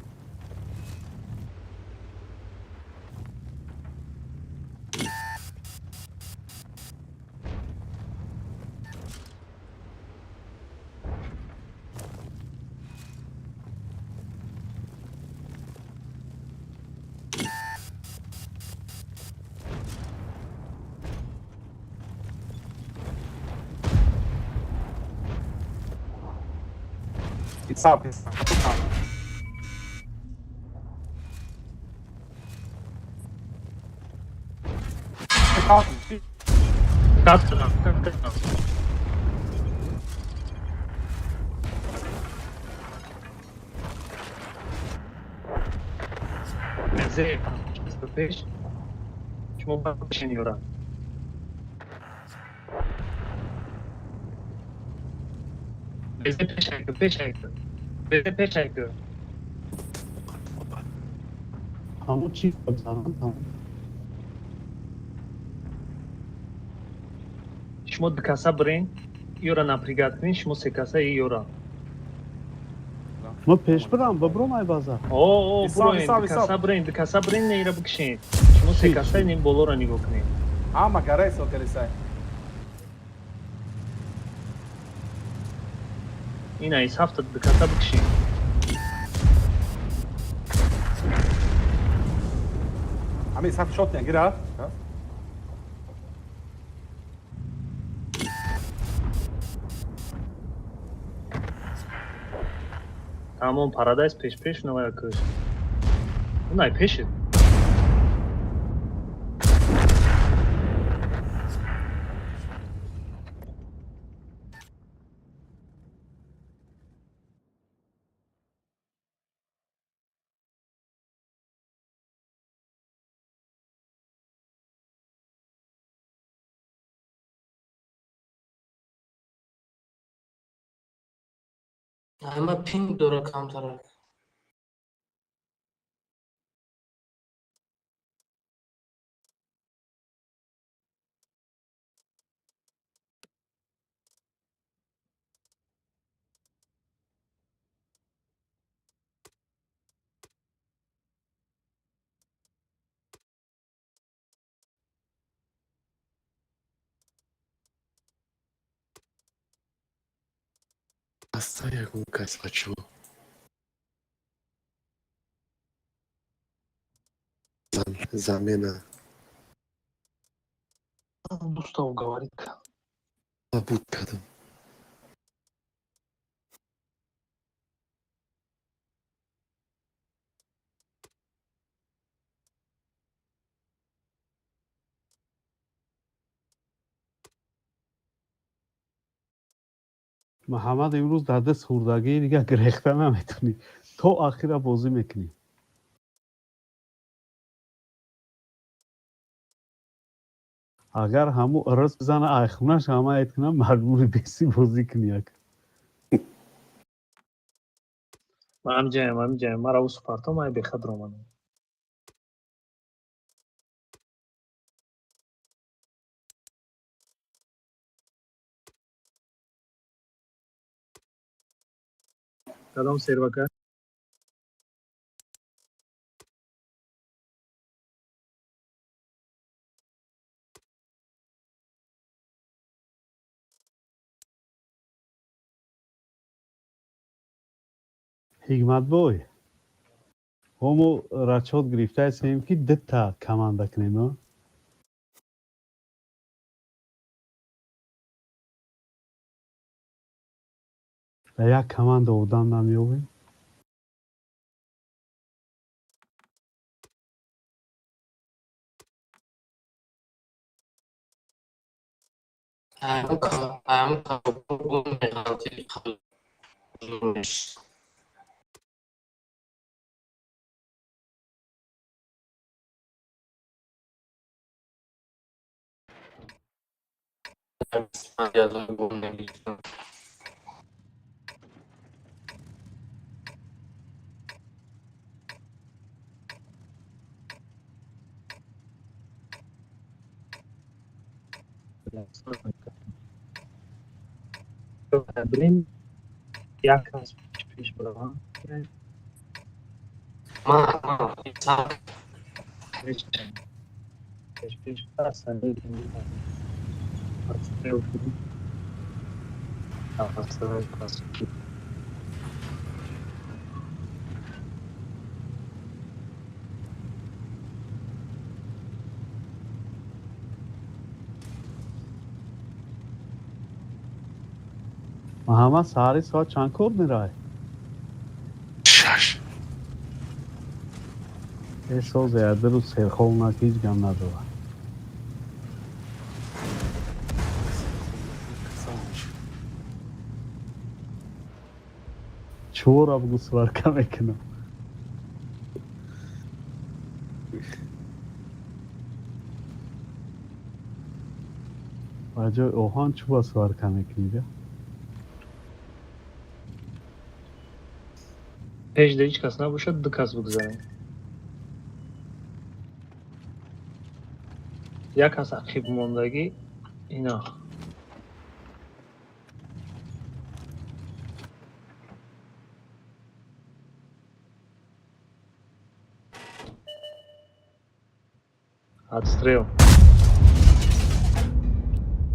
D: Ҳисоб, ҳисоб.
B: Каттам, каттам. Безе пеш. Шумо башен ёра. Безе пеш айку, пеш айку. Безе пеш айку.
A: Ҳамон чи бизанам, тамом.
B: Шумо ду каса бирен, ёра напрягать кунед, шумо се каса и ёра.
A: Ма пеш бирам, бибром ай база.
B: О, о,
D: Исам,
B: буроен,
D: Исам,
B: ду
D: Исам.
B: каса бирен, ду каса бирен, не ира бикшен. Шумо се каса не болора нигоҳ кунед.
D: Ҳама караи сокалисай.
B: Ина из ҳафта ду каса бикшен.
D: Ҳамин саф шот гира.
B: Тамом, Парадайз пеш пеш навая кӯш. Унай пешит.
F: Ама пинг дора камтарак.
E: Аста ягон кас, бачаҳо. Замена.
B: Устав говорит.
E: Буд кардам.
A: Муҳаммад, имрӯз дар даст хӯрдагӣ дига гирехта наметонӣ, то ахира бозӣ мекунӣ. Агар ҳаму ырыс бизана, айхунаш ҳама айт кунам, маҷбури беси бозӣ кунӣ, ака.
B: Ман ҳамҷаям, ҳамҷаям. Мара усу партом, ай бехадр омадам. Кадом сервака?
A: Ҳикматбой, ҳомо расчёт гирифтаистем, ки дута команда кунем, а? Дар як команда одам намеёбем.
F: Ҳамун гум меғалти қабл. Гум намегирам.
B: Бирем, як кас пеш барам.
F: Ман Исам.
B: Пеш пеш пеш асан. Отстрел. Отстрел пас.
A: Муҳаммад, саҳари соат чанд кор меравӣ?
E: 6.
A: Э, созе, ду рӯз серхоб нак, ҳеҷ гап надорад.
E: Касал мешуд.
A: Чора бугу, сварка мекунам. Ба ҷои оҳан чӯба сварка мекунӣ, бия.
B: Пеш да ҳеҷ кас набошад, ду кас бигзарем. Як кас ақиб мондагӣ, ина. Отстрел.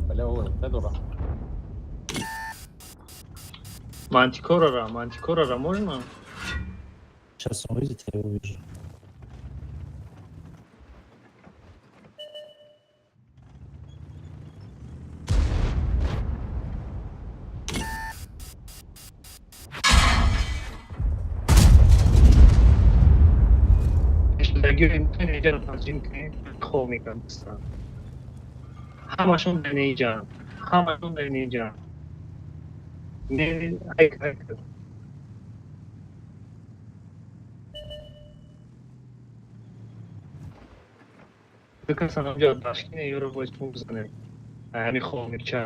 D: Бля, ЛТ дора.
B: Мантикорара, мантикорара можно?
C: Сейчас он выйдет, я его увижу.
B: Хоб мекунам. Ҳамашон дар неҷан. Ҳамашон дар неҷан. Не, ай, ай. Ду каса ҳамҷо дашкине ёро бояд шумо бизанем. Ҳами хомирча.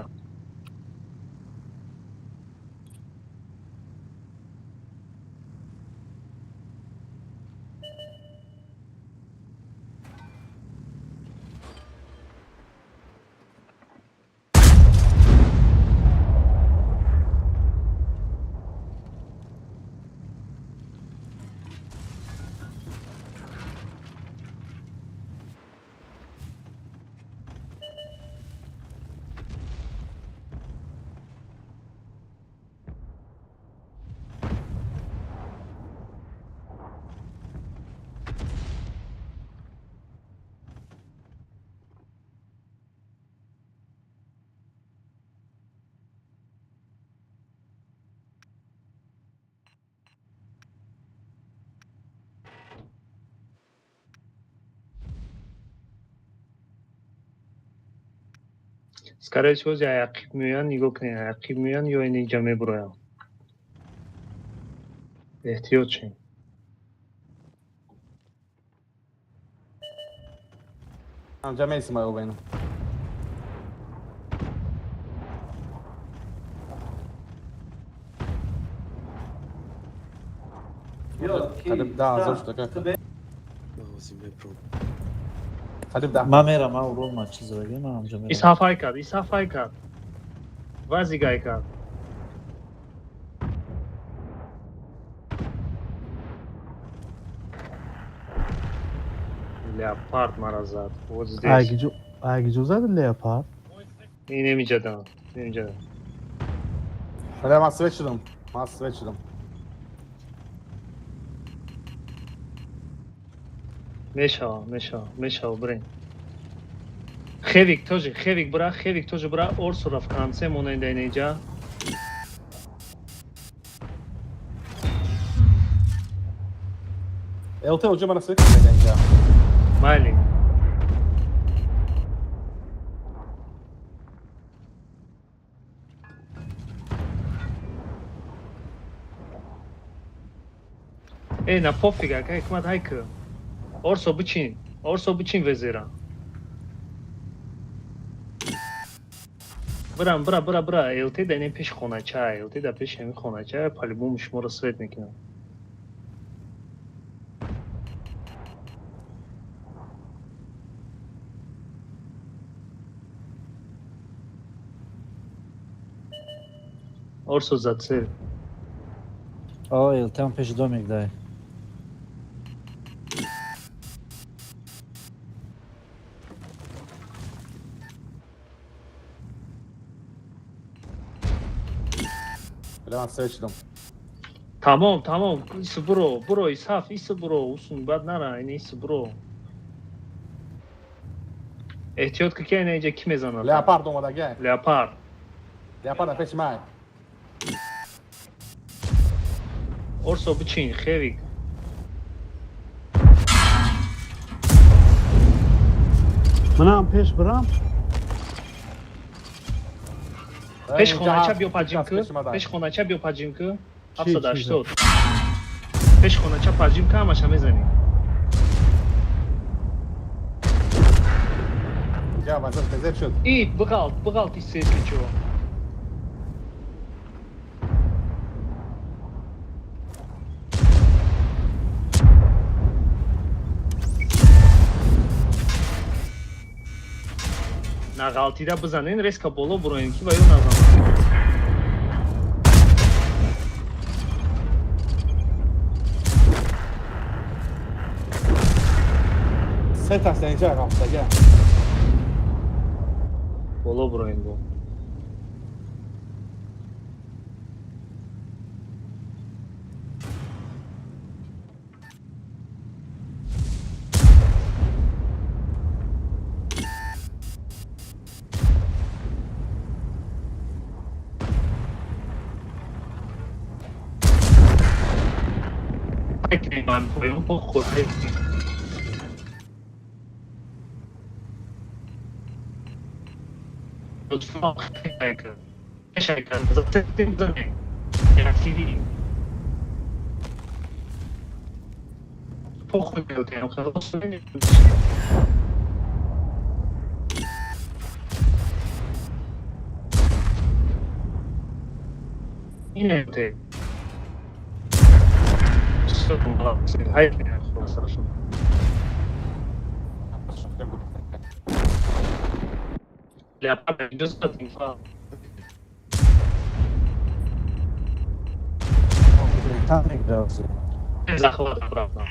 B: Скорее всего, ақиб меоянд, нигоҳ кунед, ақиб меоянд ё ин инҷа мебуроянд. Эҳтиёт шед.
D: Ҳамҷа мейсим ай овен. Қариб 10 000 шуда, кака.
E: Ман мебром.
D: Қариб 10.
C: Ман мерам, ман урон ман чиз задаги, ман ҳамҷа мерам.
B: Исаф ай кард, Исаф ай кард. Вазик ай кард. Леопард мара зад. Вот здесь.
A: Айгиҷо зади леопард?
B: Немиҷадам, немиҷадам.
D: Бля, ман свет шудам. Ман свет шудам.
B: Мешава, мешава, мешава, брин. Хевик тоже, Хевик бра, Хевик тоже бра, Орсура в конце моненда инеҷа.
D: ЛТ оҷа мара свет мега инҷа.
B: Майли. Э, на пофиг, ака ҳикмат ҳайкы. Орсо бичин, Орсо бичин везера. Бирам, бира, бира, бира, ЛТ да не пеш хонача, ЛТ да пеш ҳами хонача, по-любому шуморо свет мекунам. Орсо за цель.
C: О, ЛТ пеши домик дай.
D: Бля, ман свет шудам.
B: Тамом, тамом, иси буро, буро, Исаф, иси буро, усун бад нара, ин иси буро. Эҳтиёт ки ки ина инҷа ки мезанад?
D: Леопард омадаги.
B: Леопард.
D: Леопард пеши ман.
B: Орсо бичин, Хевик.
A: Манам пеш бирам.
B: Пеш хонача биё поджим ку, пеш хонача биё поджим ку. 780. Пеш хонача поджим ку, ҳамаша мезанӣ.
D: Инҷа вазъ безеб шуд.
B: И, бығалт, бығалт если чего. Нағалтида бизанен, резко боло буроен, ки ба ё назанад.
D: Се таста инҷа рафтага.
B: Боло буроен бо. من پایان با خود. لطفا похуй. Инете.
C: Там игрался.
B: Захват обратно.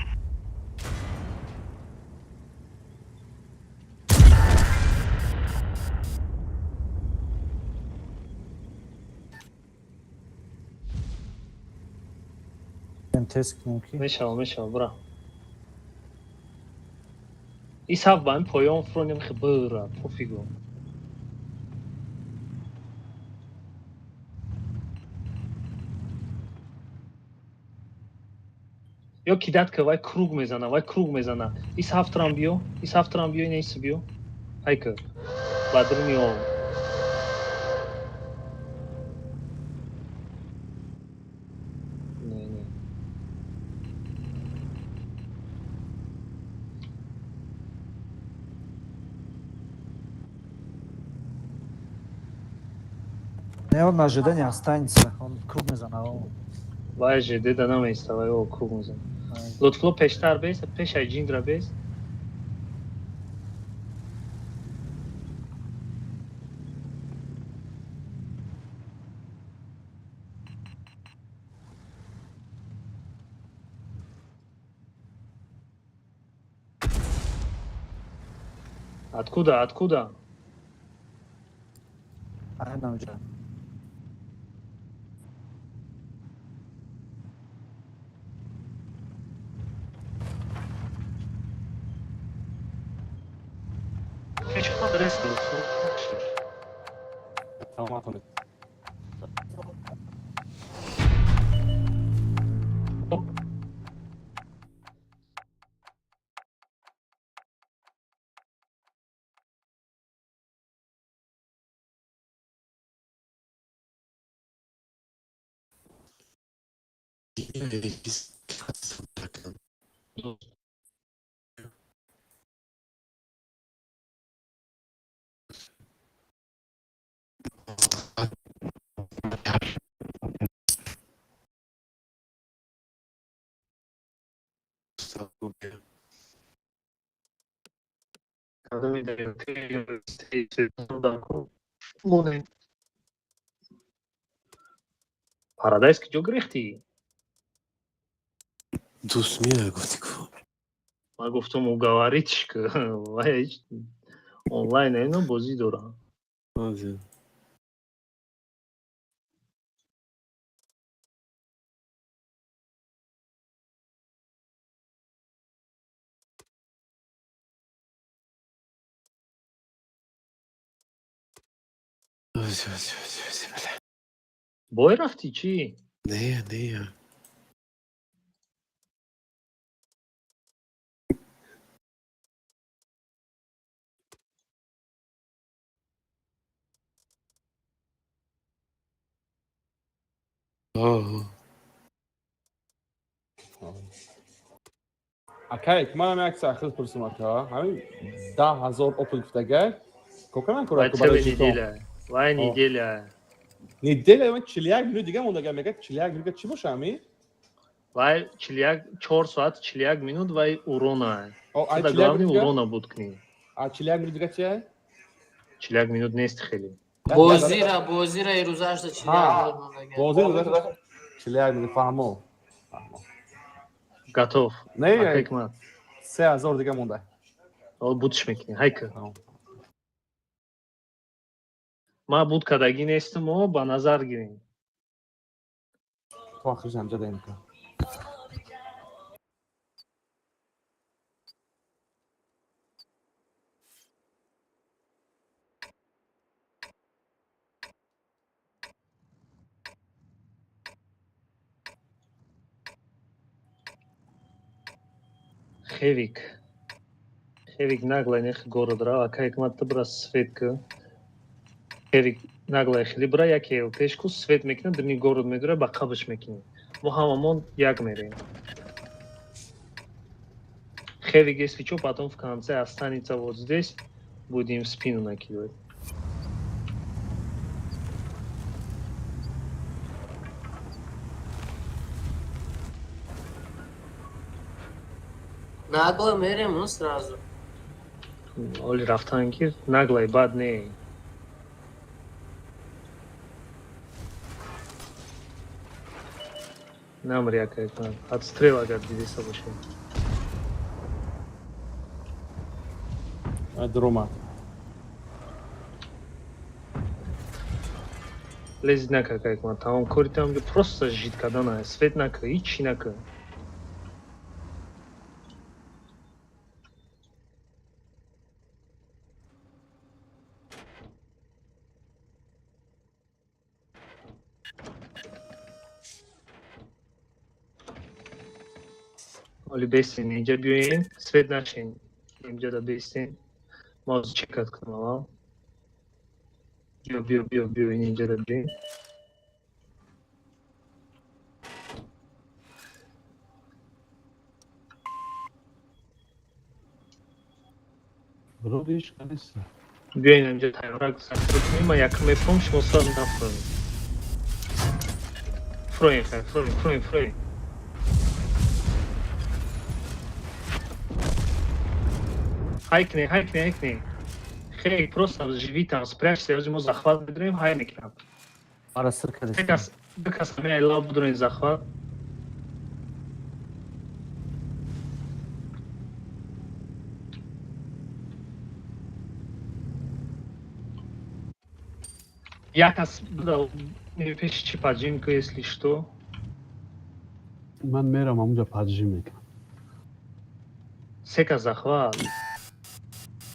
C: Тест кунем ки.
B: Мешава, мешава, бра. И сав ба поён фуронем, хе бра, пофигу. Ё кидат ка, вай круг мезана, вай круг мезана. И сафтрам биё, и сафтрам биё, ина ис биё. Айка. Бадрни об. Не, не.
C: Не, он на ожидание останется. Он круг мезана.
B: Вай ЖД да намеиста, вай о круг мезана. Лутфулло пештар бес, пешай ҷиндра бес. Откуда, откуда?
C: Айнамҷа.
D: Саломат.
B: Парадайз куҷо гирехтӣ?
E: Дӯст меоя, гуфтӣ ку.
B: Ман гуфтам, уговорить ш ку, вай онлайн ино бозӣ дорам.
E: Ҳозир. Ҳозир, ҳозир, ҳозир, ҳозир, бля.
B: Бой рафтӣ чӣ?
E: Не, не. Оҳ.
D: Акай, манам як сахил пурсум, ака. Ҳамин 10 000 опыт гуфтагай. Коканан
B: Вай
D: кора
B: целая неделя. Вай неделя.
D: Неделя ман 41 минут дига мондага, мега 41 минут чӣ боша ами?
B: Вай 41, 4 соат 41 минут вай урона.
D: О, ай
B: Да
D: 41
B: главный
D: минут дига?
B: урона буд кни.
D: А 41 минут дига чи?
B: 41 минут нест хеле.
F: Бозира ирӯзашда
D: Ҳа.
F: 41 минут мондага.
D: Бозӣ рӯза 41 минут, фаҳмо.
B: Готов.
D: Не,
B: Ака Ҳикмат.
D: 3000 дига монда.
B: Ол будш мекунӣ. Ҳайка.
D: Тамом.
B: Ма буд кардагӣ нестам, о, ба назар гирем.
D: То охирш ҳамҷа даем ка.
B: Хевик. Хевик наглай нех город ра, ака Ҳикмат ту бира свет ка. Хевик наглай хели бира яке пешку свет мекунад, дирни город медура ба қабш мекунӣ. Мо ҳамамон як мерем. Хевик, если чё, потом в конце останется вот здесь, будем в спину накидывать.
F: Нагло мерем, ну сразу.
B: Оли рафтан гир, наглай бад не. Намри, ака Ҳикмат. Отстрел агар дидеса бошед.
D: Дромад.
B: Лезид нака, ака Ҳикмат. Тамом кори там просто жид кардана, свет нака, ҳичи нака. Оли бестен, инҷа биёен, свет нашен. Инҷа да бестен. Ма ҳозир чекат кунам аввал. Биё, биё, биё, биё, инҷа да биёен.
A: Вроде ҳеч нест.
B: Биёен инҷа тайёра сакр кунем, ман якм мефуром, шумо сразу нафуроед. Фуроен, хай, фуроен, фуроен, фуроен. Ҳай кне, ҳай кне, ҳай кне. Хей, просто живи там, спрячься, ҳозир мо захват медорем, ҳай мекунам.
C: Мара сир кардест.
B: Кас, ду кас ҳамин лав будорем захват. Як кас буда пеши чи поджим ку, если что.
A: Ман мерам ҳамунҷа поджим мекунам.
B: Се кас захват.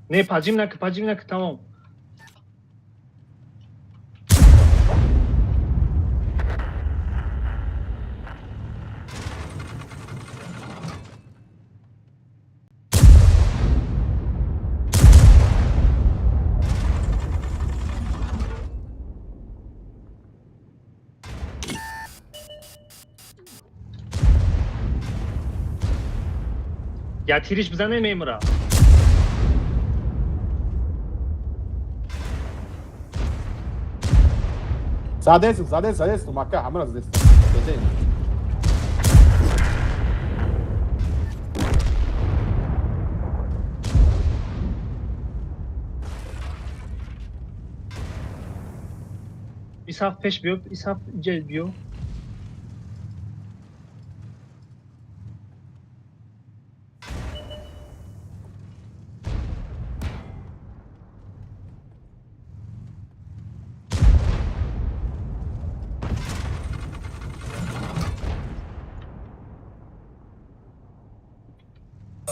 B: Не, поджим нака, поджим нака, тамом. Я тириш бизане мемра.
D: Задестум, задестум, задестум, ака, ҳамаро задестум. Беден.
B: Исаф пеш биё, Исаф инҷа биё.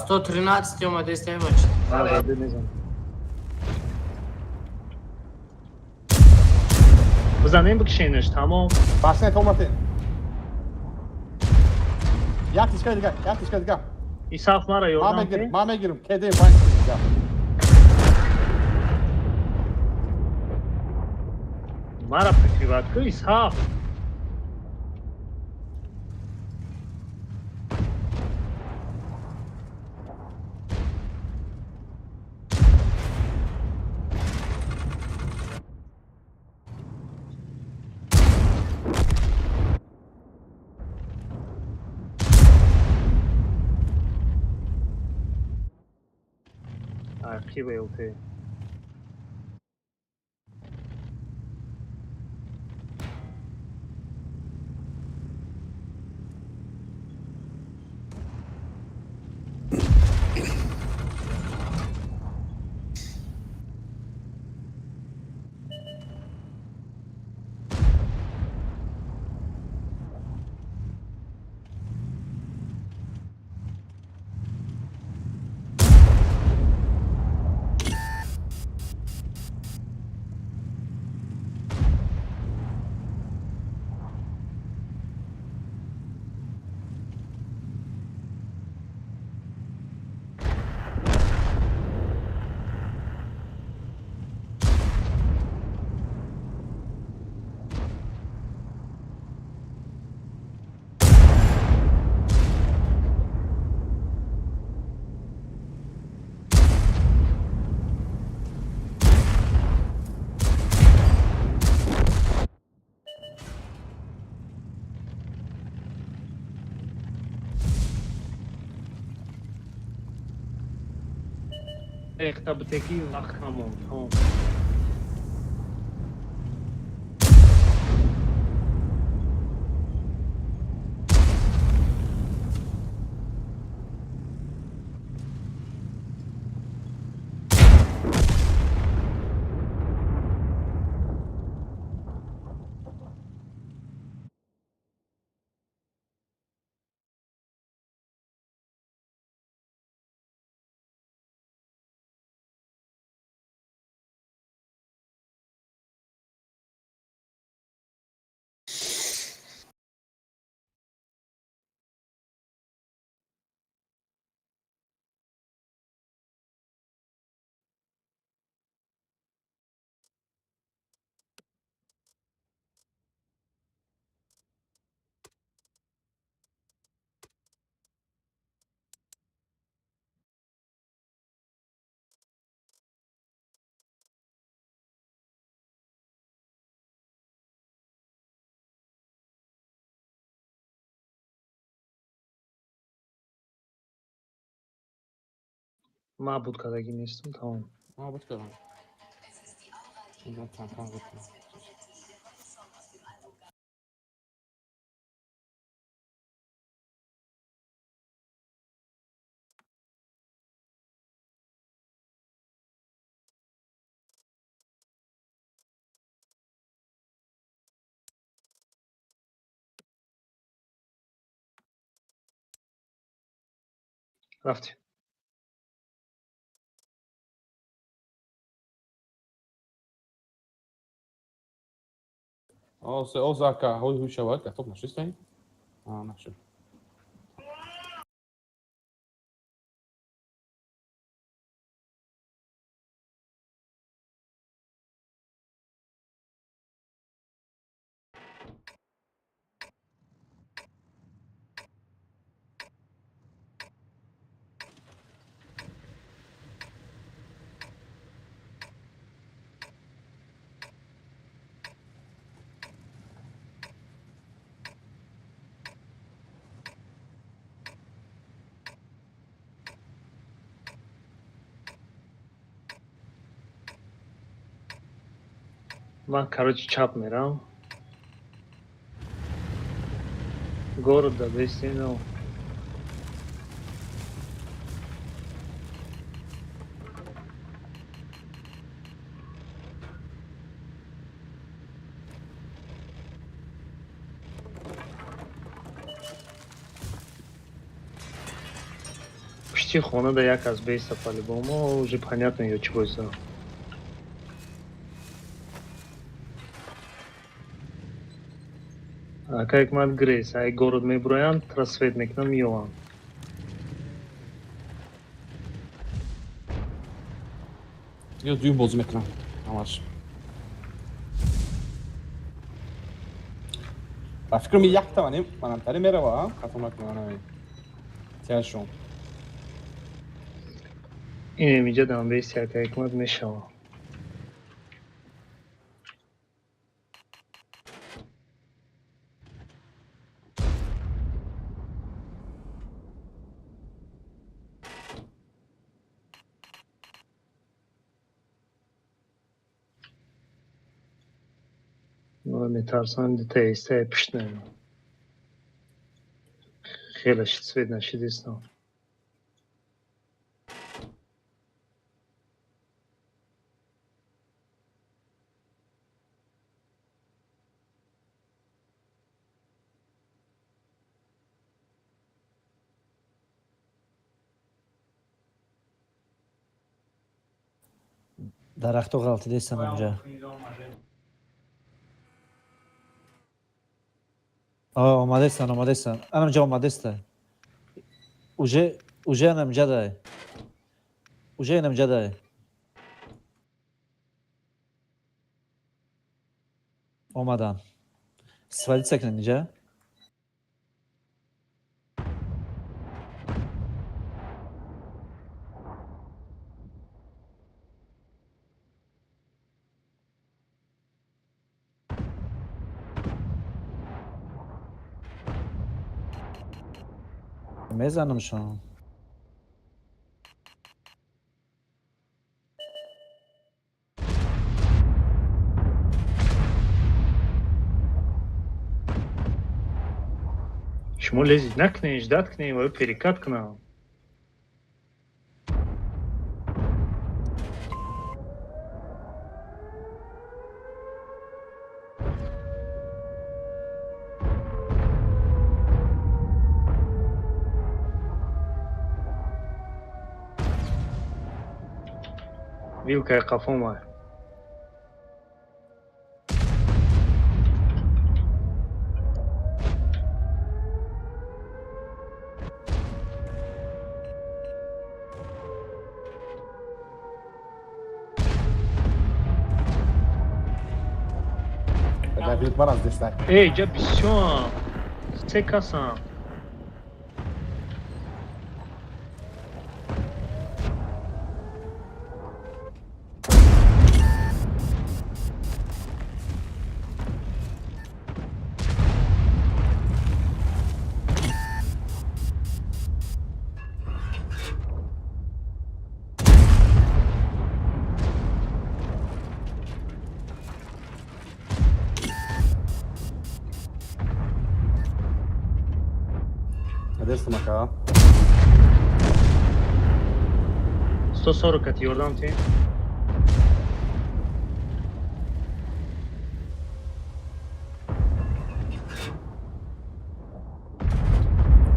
F: 113 омадест ай бача.
B: Заде мезанам. Бизанем бикшенаш, тамом.
D: Башне томатен. Як тишка дига, як тишка дига.
B: Исаф мара
D: Ман
B: ёрдам
D: мегирам,
B: кун.
D: ман мегирам. Кеде панҷ дига.
B: Мара прикрывать ку, Исаф. Ақиба ЛТ. Эхта бутеки вақт ҳамон. Тамом. Ман буд кардагӣ нестам, тамом.
D: Ман буд кардам. Кам кам буд кардам.
B: Рафтем.
D: Озака, ҳои ҳуй шавад, готов нашистем? Нашуд.
B: Ман, короче, чап мерам. Города бестено. Пушти хона да як аз беста по-любому, уже понятно ё чӣ бойса. Ака Ҳикмат Грейс, ай город мебуроянд, трасвет мекунам, меёвам.
D: Ё дуюм бозӣ мекунам. Ҳамаш. Ба фикрам якта манем, манамтаре мерава, а? Хато накунам ами. Тиашон.
B: Инем иҷа дам бести ака Ҳикмат мешава. Ва метарсам, дита эстая пишт наём. Хеле шид, свет нашидистам.
C: Дарахто ғалтидестан онҷа. Омадестан, омадестан. Анамҷа омадеста. Уже анамҷа дай. Уже анамҷа дай. Омадан. Свалиться кунед инҷа. Мезанамшон.
B: Шумо лезить накунед, ждать кунед ва перекат кунам. Вилкаи қафома.
D: Давид ман аз дестай.
B: Эй, ҷа бисёрам. Се касам.
D: Дестам ака.
B: 140 кати ёрдам тем.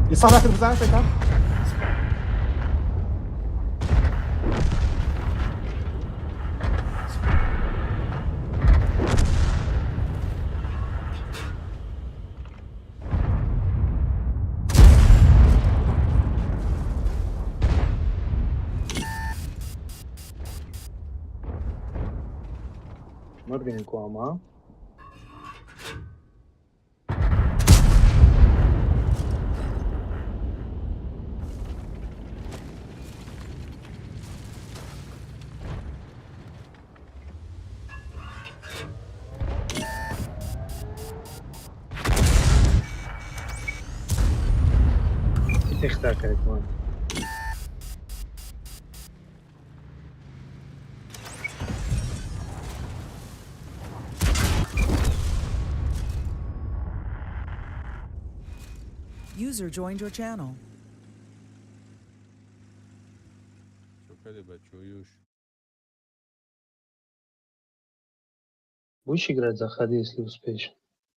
D: Исаф накун бизан фекам.
B: Мардин ку ама. Ихта кайфман.
H: User joined your channel.
I: Чё кади, бачо, юш?
B: Будешь играть, заходи, если успеешь.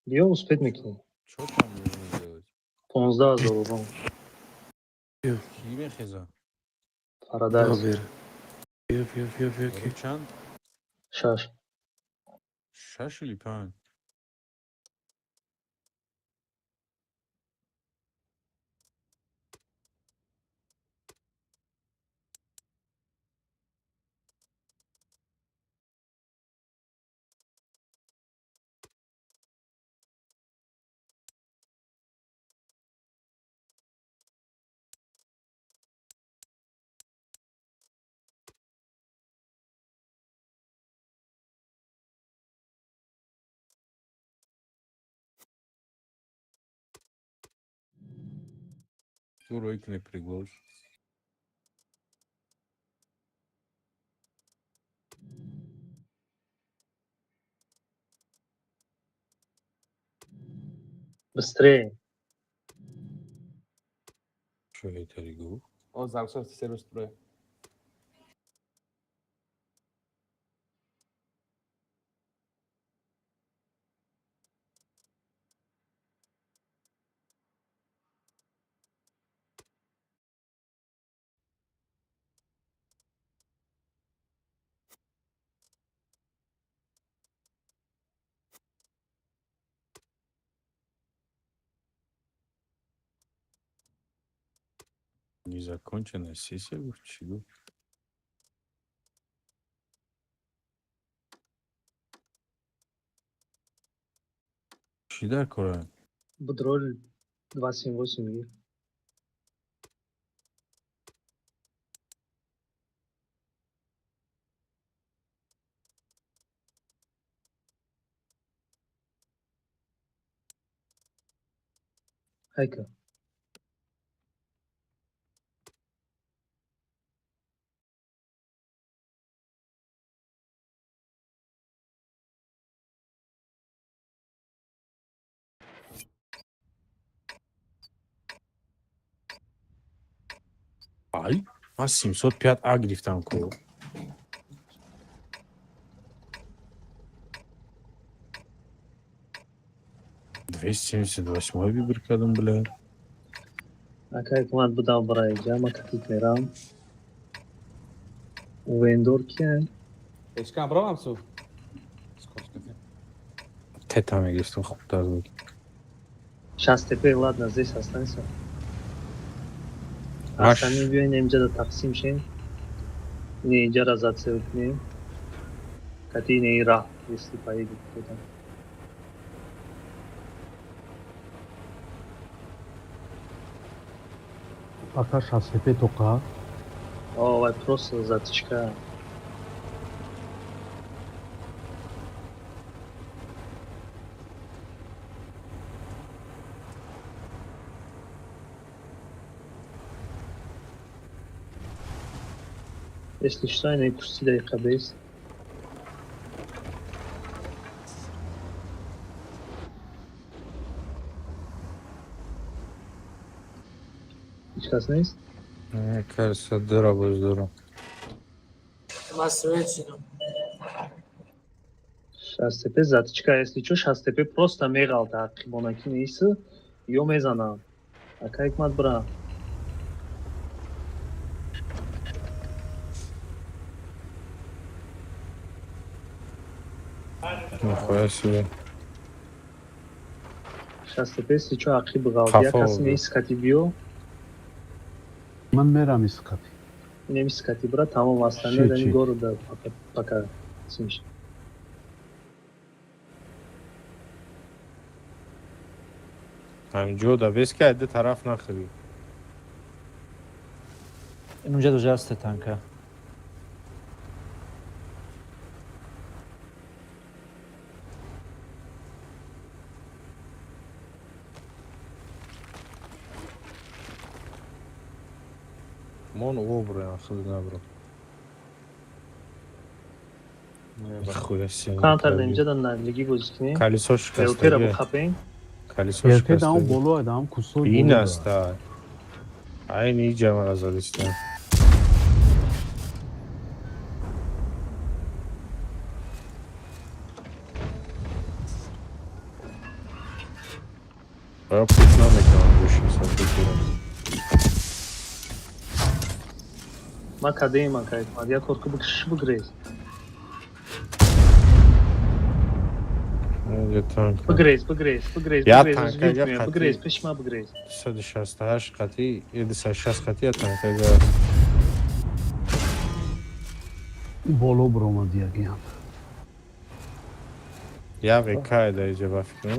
B: Биё, успеть мекунӣ.
I: Чё там нужно делать?
B: 15 000 рубл.
I: Кӣ мехеза?
B: Парадайз.
E: Бер. Бия, бия, бия, бия, ки.
I: Чанд?
B: Шаш.
I: Шаш или панҷ? Ту рой кне приглас.
B: Быстрее.
I: Чё хейтери гуфт?
D: О, зарсо сервис бро.
I: Незаконченная сессия гуфт, чӣ гуфт? Чӣ дар кора?
B: Будроль 278 гир. Хайка.
I: Ай, ман 705 А гирифтам ку. 278-й выбор кардам, бля.
B: Ака ҳикмат будам барои ҷама катит мерам. Вендор киян?
D: Ҳечкам бро ҳамсу.
I: Тета мегирифтам, хубтар буд.
B: 60 ТП, ладно, здесь останься.
I: Маш.
B: Остальные биёин инҷа тақсим шем. Не инҷа зацел кунем. Кати не ра, если поедет кто-то.
A: Пока шастепе тоқа.
B: О, вай просто затычка. Если что, не пусти дақиқа бес. Ҳеҷ кас нест?
I: Не, кажется, дыра боз дорам.
F: Ма свет шидам.
B: Шастепе затычка, если чо, шастепе просто меғалта ақибонаки нест, ё мезанам. Ака ҳикмат бира.
I: Нихуя себе.
B: Шастепе, если чо, ақиб ғалт. Як
I: Хафа
B: каси
I: олду.
B: нест кати биё,
A: Ман мерам искати.
B: инеми кати бира, тамом остальное
A: Чӣ,
B: дани
A: чӣ?
B: города пока пока симш.
I: Ҳаминҷо да бес ки ду тараф нахӯрӣ.
C: Инуҷа даже ҳасте танка.
I: Мон обро, худ набро. Нихуя себе.
B: Камтар да инҷа да наглигӣ бозӣ кунем.
I: Колесо
B: ЛТ-ра
I: шикастагӣ.
B: бухапем.
I: Колесо
A: ЛТ даам
I: шикастагӣ.
A: боло, даам кусои
I: Ин
A: боло.
I: аст, а. Айни иҷа мара задистам. Оё пуш намекунам гӯши саб бигирам.
B: Ма кадем ака ҳикмат, як кор ку бикшиш бигрез.
I: Инҷа танка.
B: Бигрез, бигрез, бигрез,
I: Я
B: бигрез,
I: танка,
B: звук
I: я
B: меояд,
I: қатӣ.
B: бигрез, пеши ма бигрез.
I: 168 қатӣ, 260 қатӣ я танка аст.
A: Боло биромад ягиам.
I: Я ВК да иҷа ба фикрам.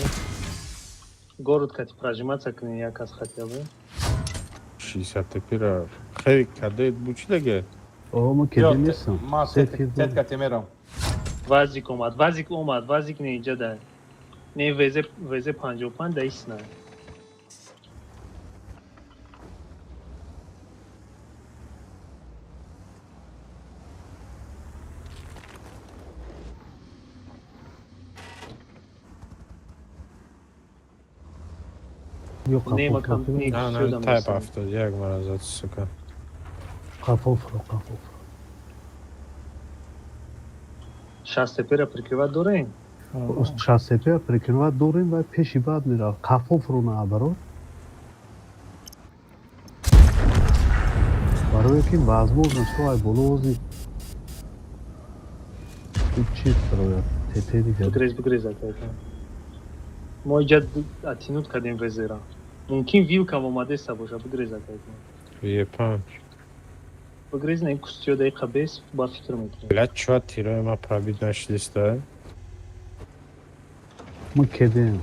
B: Город кати прожиматься кунем як кас хотя бы.
I: 60 тепира. Хеле кадет бу чӣ даге?
A: О, ма кеди нестам.
D: Ма
A: Се тир
D: тет
A: дорам.
D: кати мерам.
B: Вазик омад, вазик омад, вазик не инҷа да. Не ВЗ ВЗ 55 да истна.
A: Ё
B: Не,
A: қафо
B: макам,
A: фро.
B: не.
I: На, на, тайп 71 мара зад, сука.
A: Қафо фро, қафо фро.
B: 60 тепера прикрывать дорем?
A: 60 тепера прикрывать дорем ва пеши баъд мерав. Қафо фро наоборот. Барое ки возможно что ай боло ози чиз фрояд. ТП дигар.
B: Бигрез, бигрез, ака. Мо иҷа оттянуть кардем везера. Мумкин вилкам омадеста боша, бигрез, ака.
I: Е5.
B: Бигрез, на ин кустиё даиқа бес, ба фикр мекунем.
I: Блядь, чё тирои ма пробить нашидиста?
A: Мо кедем.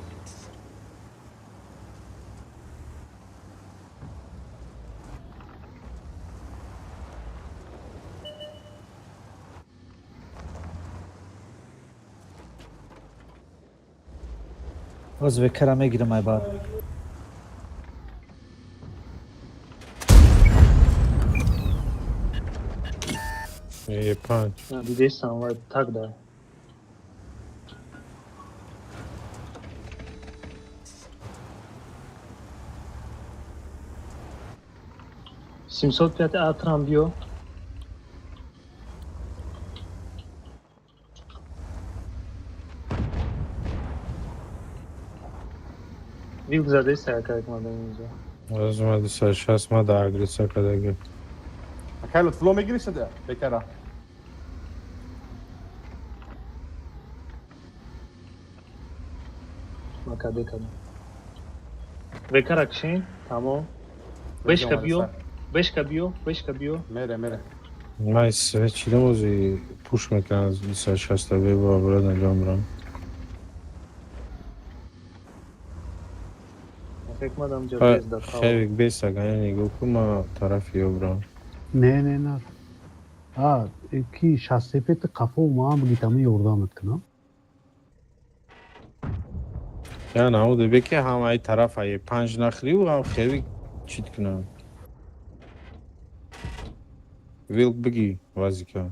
C: Боз векара мегирам ай бар.
I: Е5.
B: Дидестам, вай так да. 705 атрам биё. Вилк задеста, ака, як инҷо.
I: Аз ма 260 ма да агрессия кадаги.
D: Акай Лутфулло, мегирӣ шуда бекара?
B: Макаде кадам. Векара кшин, тамом. Вешка биё, вешка биё, вешка биё.
D: Мере, мере.
I: Май свечидам, ози пуш мекунам аз 260 бебо обратно ҷомрам.
B: Фекр мадам ҷа без да.
I: Хевик бес, ага нигоҳ кун, ма тарафи ёбрам.
A: Не, не, на. А, ки 60 тепе қафо маам бигитами ёрдамат кунам.
I: Я науде бе ки ҳам ай тараф ай панҷ нахриву ҳам хевик чит кунам. Вилк биги вазика.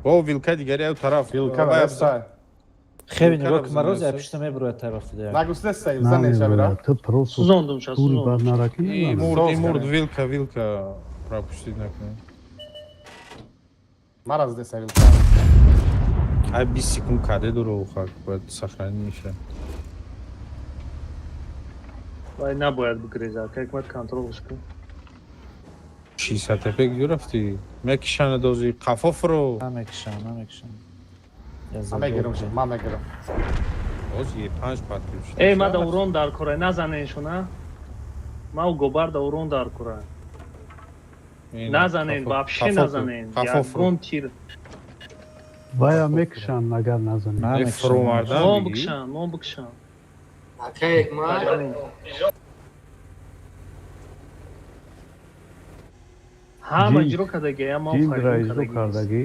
I: О, вилка дигари ай тараф.
D: Вилка васта.
C: Хеви нигоҳ кун, марози ай пишта мебурояд тайп 71.
D: Нагуслеста зане шабира.
A: Ту просто
B: Сузондум ша,
A: тури бад
B: сузондум.
A: нараки.
I: И
A: мезанад.
I: мурд, и мурд, вилка, вилка пропустить накунем.
D: Мара здеса вилка.
I: Ай 20 секунд каде дуру хак, бояд сохранить меша.
B: Вай набояд бигреза, ака, як мад контролш кун.
I: 60 тепе куҷо рафтӣ? Мекишана дози қафо фро.
C: Намекишам, намекишам.
D: Ма мегирам, ма мегирам.
I: Оз Е5 подключить.
B: Эй, ма да урон дар кора, назанен шуна. Ма у гобар да урон дар кора. Назанен, вообще назанен. Ягон тир.
A: Вая мекишанд, агар назанӣ.
I: Фро
B: Мо
I: мардан биги.
B: бикшан, мо бикшан.
F: Ака Ҳикмат,
B: Ҳама
A: Ҷин-
B: иҷро кардаги, ама
A: Ҷиндра иҷро кардагӣ.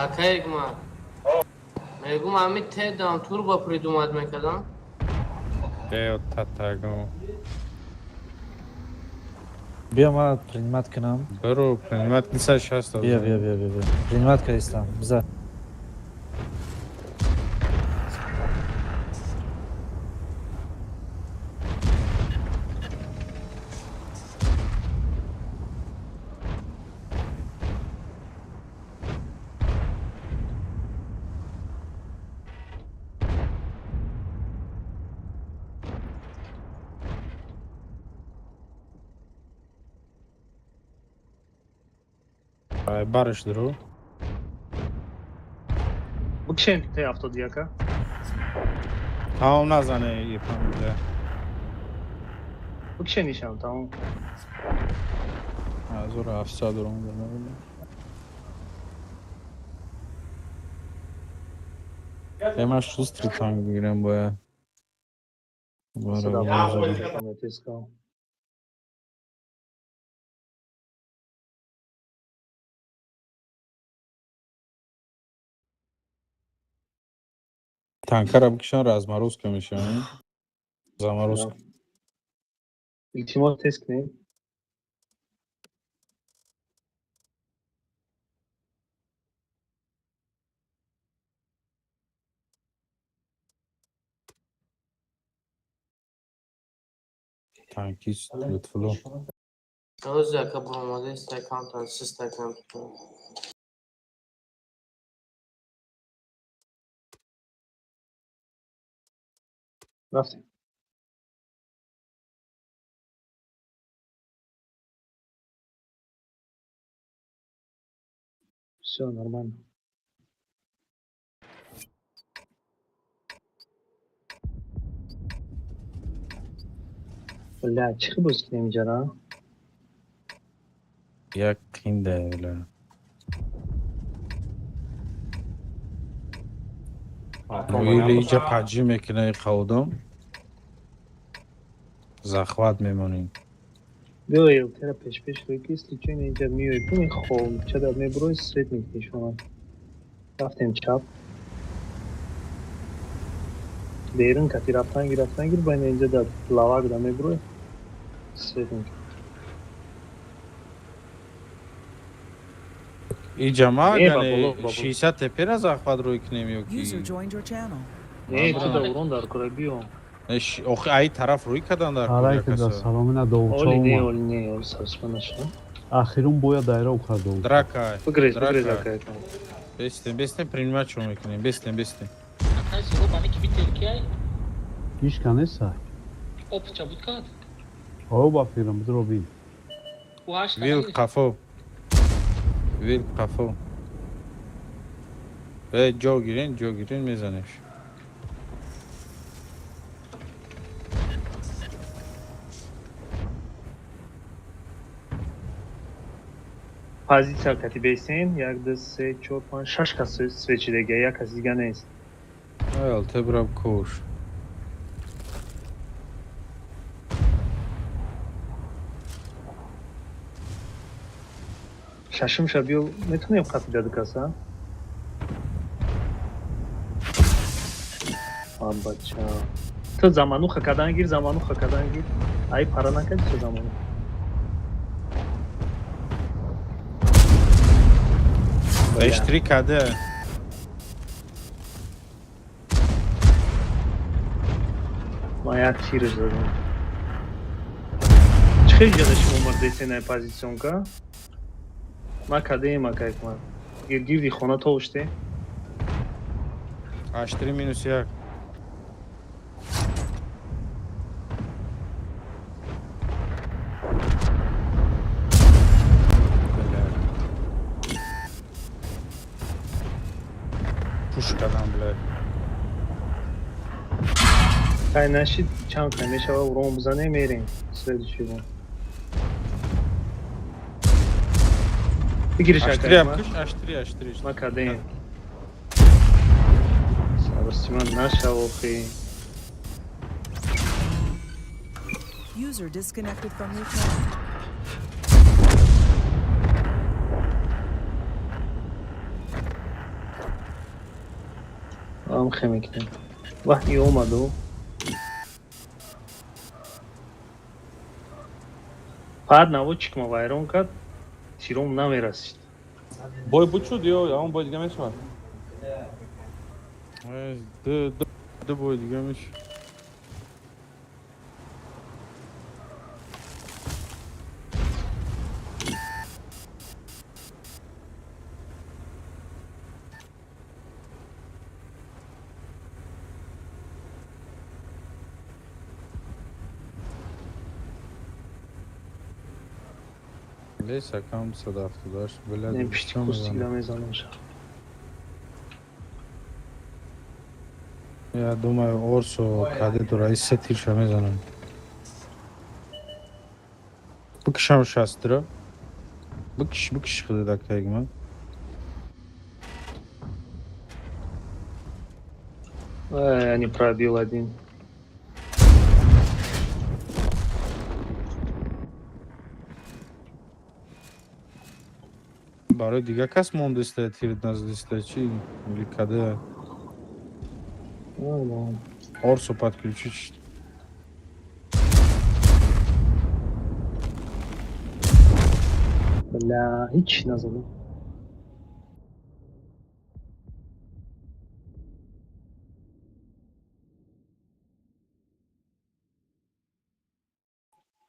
F: Ака Ҳикмат. Мегум ҳами тедам турбо придумать мекардам.
I: Э, татагон.
C: Биё, ма принимать кунам.
I: Беру, принимать 260.
C: Биё, биё, биё, биё, биё. Принимать кардистам. Биза.
I: Ай бараш дуру.
B: Бикшен те 71-а.
I: Тамом, назане Е5 буда.
B: Бикшенишам, тамом.
I: 1700 урон дорам. Ема шустрый танк бигирам бояд. Бара.
B: Теска.
I: Танкара бикшан, разморозка мешавам. Заморозка.
B: Илтимос, тест кунем.
I: Танкист Лутфулло.
F: Ҳозир ака буромадаиста, камтар систа компютер.
B: Рафтем. Всё нормально. Бля, чӣ хел бозӣ кунем иҷара?
I: Як қинда, бля. Или иҷа паҷӣ мекуна қавдом. Захват мемонем.
B: Биё элтера пешпеш рӯй ки случайно инҷа миёй кун хол чада мебурой свет мекунӣ шумо. Рафтем чап. Берун кати рафтан гир, рафтан гир, байна инҷа дар лавак да мебурой. Свет мекунӣ.
I: Иҷа ма
B: Не, ба
I: гане
B: боло, ба боло.
I: 60 тепера захват рӯй кунем ё
H: User
I: ки?
H: joined your channel.
B: Не, ту да урон дар кора биё.
I: Охи ай тараф рӯй кардан дар
A: Арай
I: кора
A: ки да
I: каса.
A: саломина довча
B: Оли не,
A: омад.
B: оли не, оли сарсма наша.
A: Ахирун боя дайра карда.
I: Драка.
B: Бигрез, бигрез
I: Драка.
B: ака якам.
I: Бестем, бестем, принимать чо мекунем. Бестем, бестем.
J: Акай Суҳроб ами ки бител киай?
A: Ҳеч неста.
J: Опча буд кард?
A: О ба фирм бидро бин.
J: Ӯ ҳашт
I: Вил қафо. Вил қафо. Э, ҷо гирен, ҷо гирен, мезанеш.
B: Позиция кати бесен, 1, 2, 3, 4, 5, 6 кас свечи дега, як кас дига нест.
I: Ай, тебраб кош.
B: Шашум ша биё, метунем қапида ду каса? А бача. Ту замануха кадан гир, замануха кадан гир. Ай пара накади ту замануха.
I: Эштри каде.
B: Ман як тираш задам. Чӣ хел ҷада шумо мардесен ай позиционка? Ма кадаем ака якман. Гиргирди хона товуште.
I: Аштри минус як. Бля. Пуш кардам, бля.
B: Кай нашид чанд кай мешава урон бизанем мерем. Следующий бор. Бигириш ака
I: Аштри
B: якман.
I: ам куш, аштри, аштри.
B: Ма кадаем. Сабрсиман нашав охи.
H: User disconnected from your channel.
B: Ам хе мекунем. Ваҳ омаду. Баъд наводчик ма вайрон кард, тиром намерасид.
D: Бой буд шуд ё ягон бой дига мешавад?
I: Э, ду бой дига меш. Леса кам 178, бля.
B: Не пишти кустигра мезанам ша.
I: Я думаю, Орсо каде дора, и се тирша мезанам. Бикшам шастра. Бикш, бикш хида дакайгман.
B: Я не пробил один.
I: Барои дига кас мондиста тирит наздиста чи или каде? Орсо подключить.
B: Бля, ҳеч назадам.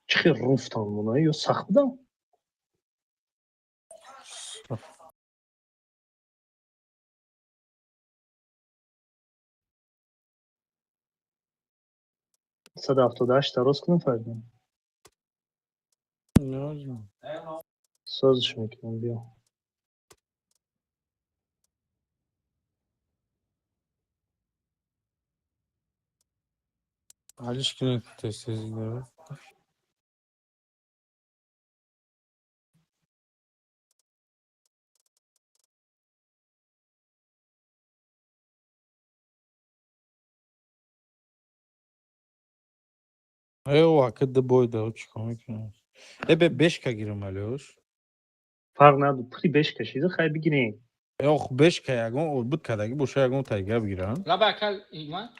B: Чӣ хел руфтан мона ё сахт будам? 178-та рост кунам, Фаридун? Созиш мекунам, биё.
I: Алиш кунед тез-тез инро. Э, о, ака ду бой да, чӣ кор мекунам? Э, бе бешка гирам, алёш.
B: Фарқ надо, пули бешка шида, хай бигирем.
I: Э, ох, бешка ягон буд кадаги боша, ягон тайга бигирам.
J: Лаба ака Ҳикмат.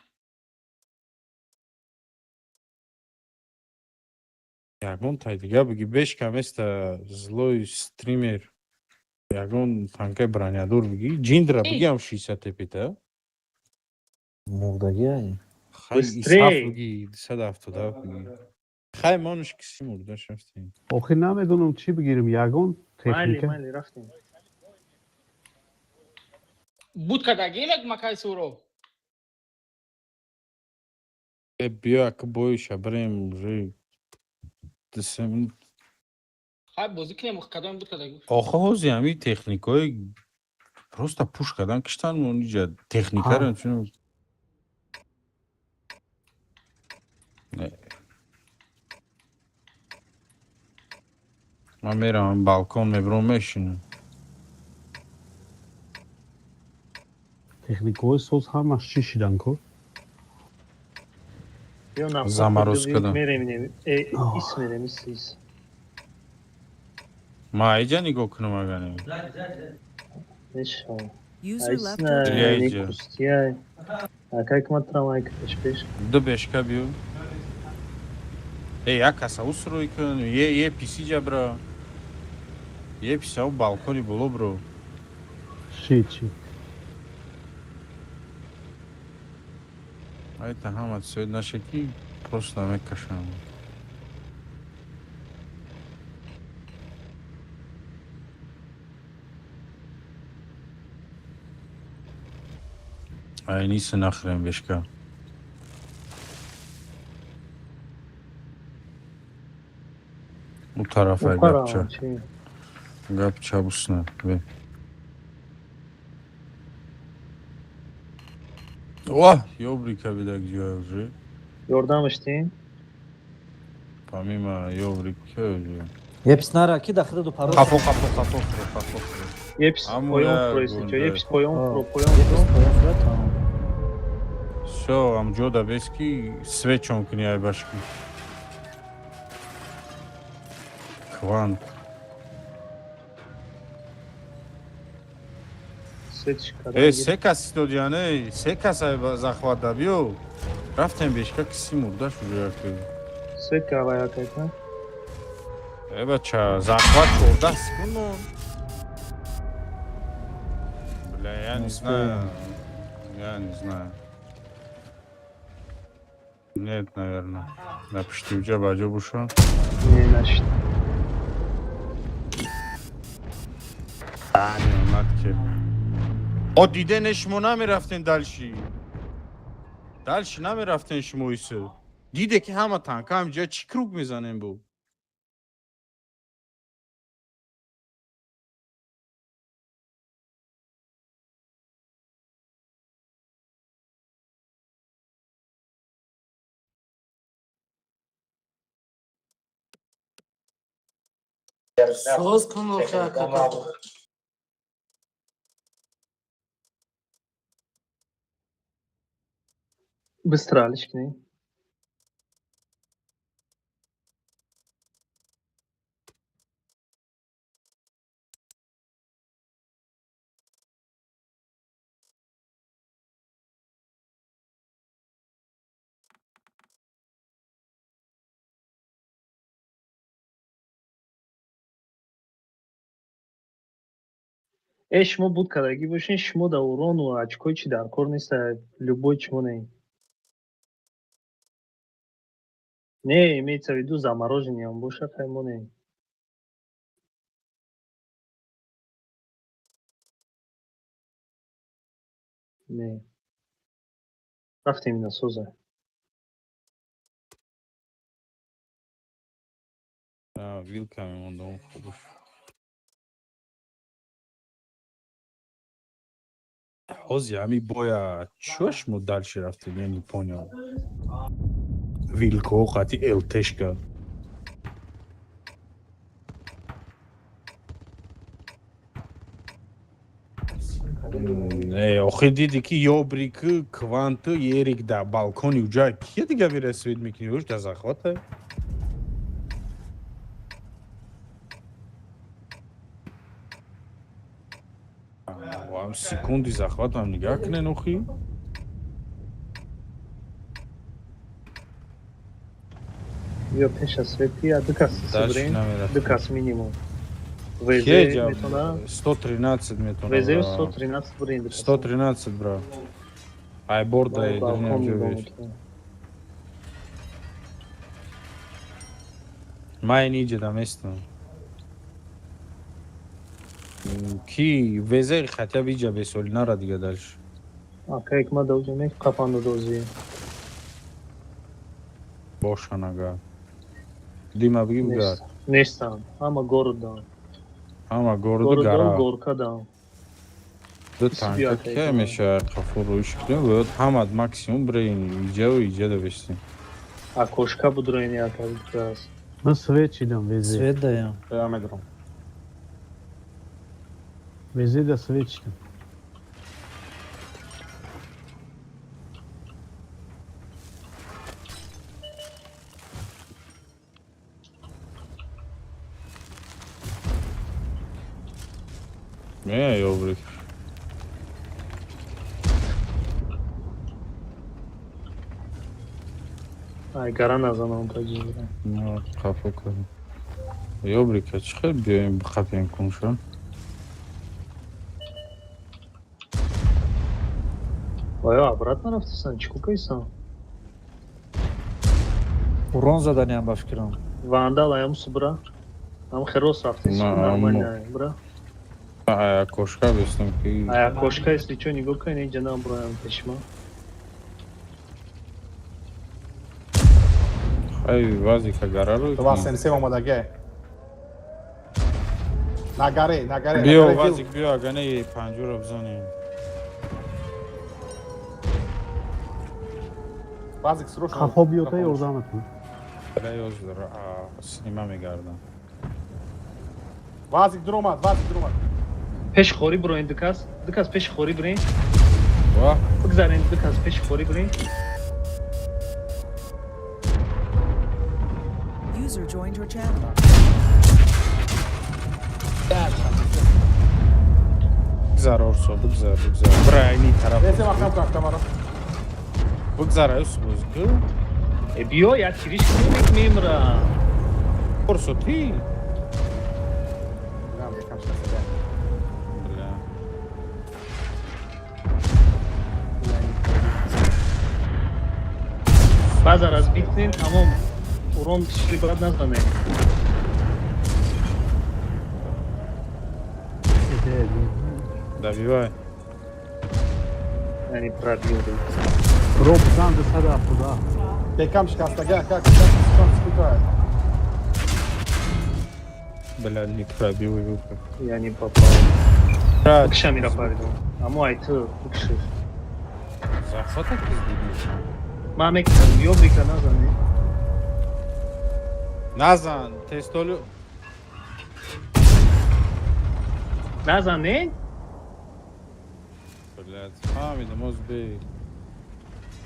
I: Ягон тай дига биги, бешка места злой стример. Ягон танкаи бронядор биги, ҷиндра бигиам 60 тепита.
C: Мурдагӣ ай.
I: Хай
B: Быстрей!
I: исаф биги, 277 биги. Хай монуш киси мурда шафтем.
A: Охир намедонам чӣ бигирем, ягон
B: Майли,
A: техника.
B: майли, рафтем.
J: Буд кадаги лак макай Суҳроб.
I: Э, биё ака боиша бирем уже 2-3 минут.
J: Хай бозӣ кунем, кадом буд кадаги?
I: Охо, ҳози ҳами техникҳои просто пуш кардан киштан ониҷа техникаро чун Не. Ман меравам балкон, мебиром, мешинам.
A: Техникаҳои соз ҳамаш чӣ шидан ко?
B: Биё нақша
I: Заморозка да.
B: мерем, э, ис мерем, ис, ис.
I: Ман айҷа нигоҳ кунам агар не.
B: Мешава.
H: User
B: Айс
H: left
B: на
H: your
I: Илья
H: channel.
I: иҷа.
B: кустияй. Акай кма трамай пеш пеш.
I: Ду бешка биё. Э, як каса усрой кун, е писи ҷабра. Е писау балкони боло бро.
A: Чӣ чӣ?
I: Айта ҳама чизои наша ки просто мекашам. Ай ниса нахрен бешка. У тарафай
B: Упара
I: гапча.
B: чӣ?
I: Гапча бусна. Бе. О, ёбрика бидак ҷоя уже.
B: Ёрдамаш тин?
I: Помимо ёбрика уже.
C: Епс нара ки дахида ду пароз.
I: Қафо, қафо, қафо, фуро, қафо, фуро.
B: Епс
I: Аммо
B: поён
I: я
B: фуро, если чё.
I: гунда.
B: Епс поён фуро, поён
C: Епс
B: фуро.
C: поён фуро, тамом.
I: Всё, ам ҷода бес ки свечон куни ай башки. Квант.
B: Светиш када.
I: Э, се кас истодиан, эй, се кас ай захват да биё. Рафтем бешка киси мурдаш уже яке.
B: Свет кава акай кма.
I: Э, бача, захват 14 секунд. Мон. Бля, я не знаю. Я не знаю. Нет, наверное. Напишите уҷа баҷо буша.
B: Не нашид.
I: Омад ки. О, диде шумо намерафтен дальше. Дальше намерафтен шумо исо. Диде ки ҳама танка ҳамҷа чӣ круг мезанем бу?
F: Соз кун охи ака.
B: Быстро алиш кунем. Э, шумо буд кардагӣ бошен, шумо да урону очкои чи дар кор нест, любой чмо не. Не, имеется в виду замороженный ам боша, хай монем. Не. Рафтем ина соза.
I: Вилка мемондам хубш. Ҳози ҳами боя чё шумо дальше рафтед, я не понял. Вилко қати ЛТшка. Не, охи диди ки Ёбрик, Квант, Ерик да балкони уҷа кия дига мера свет мекунӣ? Уш да захвата. Ам секунди захватам нигаҳ кунен охи.
B: Ё пеш аз свети, а ду кас
I: Дальше
B: сибрин,
I: намерафтем.
B: ду кас минимум. ВЗ
I: Кеҷа
B: метона,
I: 113 метона.
B: ВЗ
I: бра.
B: 113 брин. Ду кас.
I: 113 бра. Ай борда
B: Бай балкон нигоҳ мекунем.
I: Ман иҷа даместам. Ки ВЗ хотя бы иҷа бесоли нара дига дальше.
B: Ака ҳикмат даоҷа мек қапанду дозӣ.
I: Бошан ага. Дима биги бигар.
B: Нест- Нестам. Ҳама город дам.
I: Ҳама городу
B: Город дам,
I: гара.
B: горка дам.
I: Ду
B: Биси
I: танка
B: биё,
I: ки
B: ака,
I: меша қафо рӯиш кунем, бояд ҳамад максимум бирем иҷаву иҷа давестем.
B: А кошка будроини ака газ.
A: Ман свет чидам везе.
C: Свет даем.
D: Я медрам.
A: Везе да свет чидам.
I: Не, Ёбрик.
B: Ай гара назанам та ҷира.
I: На, қафо кардем. Ёбрика чӣ хел биёем қапем кунша?
B: Оё обратно рафтисан, чӣ кукайсан?
C: Урон заданиям ба фикрам.
B: Вандал аям субра. Ам херос рафтисан,
I: На,
B: нормально бра.
I: Ая кошка бестам ки
B: Ая кошка, если чё, нигоҳ кун, инҷа нам броям пешма.
I: Хай вазика гара рӯй
D: Два
I: кунем.
D: сенсей омадаге. Нагаре, нагаре.
I: Биё
D: нагаре,
I: вазик биё ага не панҷуро бизанем.
D: Вазик срочно.
A: Қафо биёта ёрдам мекунам.
I: Бля ёз синима мегардам.
D: Вазик дуромад, вазик дуромад.
B: Пеш хорӣ броин ду кас, ду кас пеш хорӣ бирин.
I: Ва
B: Бигзарен ду кас пеш хорӣ бирин.
H: User joined your channel.
I: бигзар Орсо, бигзар, бигзар. Бира айни тараф.
D: Везе мақам кун автомаро.
I: Бигзар ай боз ку.
B: Э биё як тириш кунем мемра.
I: Орсо ти?
D: Нам якам шасада.
I: Бля.
B: Баъзан аз бит кунем, тамом. Урон шри баъд назанем.
I: Добивай.
B: Яъне пробил.
A: Ро бизан 270.
D: Бекам шикастаге, ака, кам скута.
I: Бля, не пробил его.
B: Яъне попал.
I: Бра,
B: Бикша мира паридам. Амо ай ту бикшиш.
I: захвата киздиди.
B: Ман мекунам, ёбрика назанем.
I: Назан, тестолю.
B: Назанем?
I: Блядь, фаҳмидам, оз бе.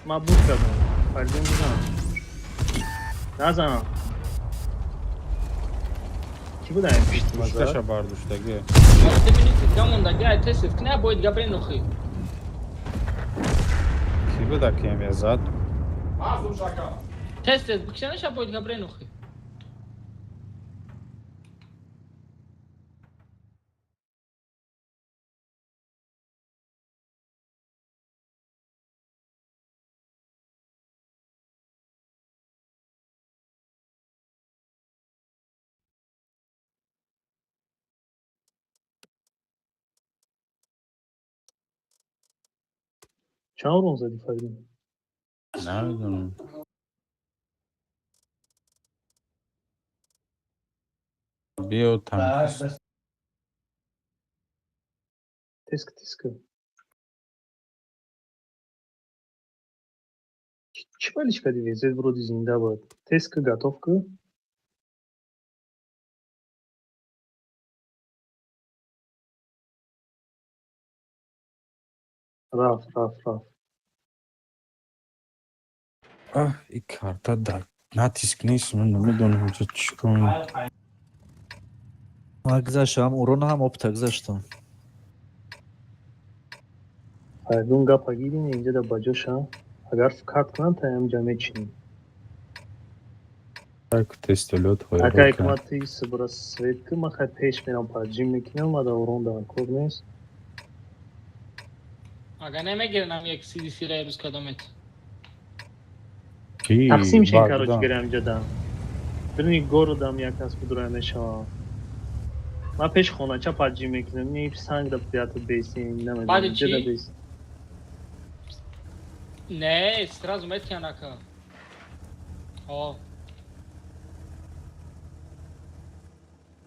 B: Ман буд кардам. Фаридун бизан. Назан. Кӣ буда ин пишти маза?
I: Пушташа бардоштаге.
J: Се минути дига мондаги, ай тез тез кунӣ, бояд дига бирен охи.
I: Ки буда ки ҳам я зад?
J: Тез тез бикшанаша, бояд дига бирен охи.
B: Чанд урон задӣ, Фаридун?
I: Намедонам. Биё, танкист.
B: Тез ки, тез ки. Чӣ балиш кардӣ? Везет вроде зинда буд. Тез ки, готов ки. Рафт, рафт, рафт.
I: Аҳ, и карта дар натиск нест, ман намедонам инҷо чӣ кунам.
C: Ман гузаштам, ҳам урона, ҳам опыта гузаштам.
B: Фаридун, гапа гирин, инҷа да баҷоша. Агар фкат кунанд, та ҳамҷа мечинем.
I: Так, тестолёт.
B: Ака Ҳикмат, сибра свет ки, ман хай пеш мерам, поджим мекунам, ма да урон дар кор нест.
J: Ага намегирам як CDC ра имрӯз кадомет.
B: Тақсим шин, короче говоря, ҳамҷа да. Бирни городам як кас будура мешава. Ман пеш хонача поджим мекунам, не санг да пията бесин, намедонам.
J: Баъди
B: Инҷа да
J: чӣ?
B: бесин.
J: Не, сразу метиҳан, ака. Ҳо.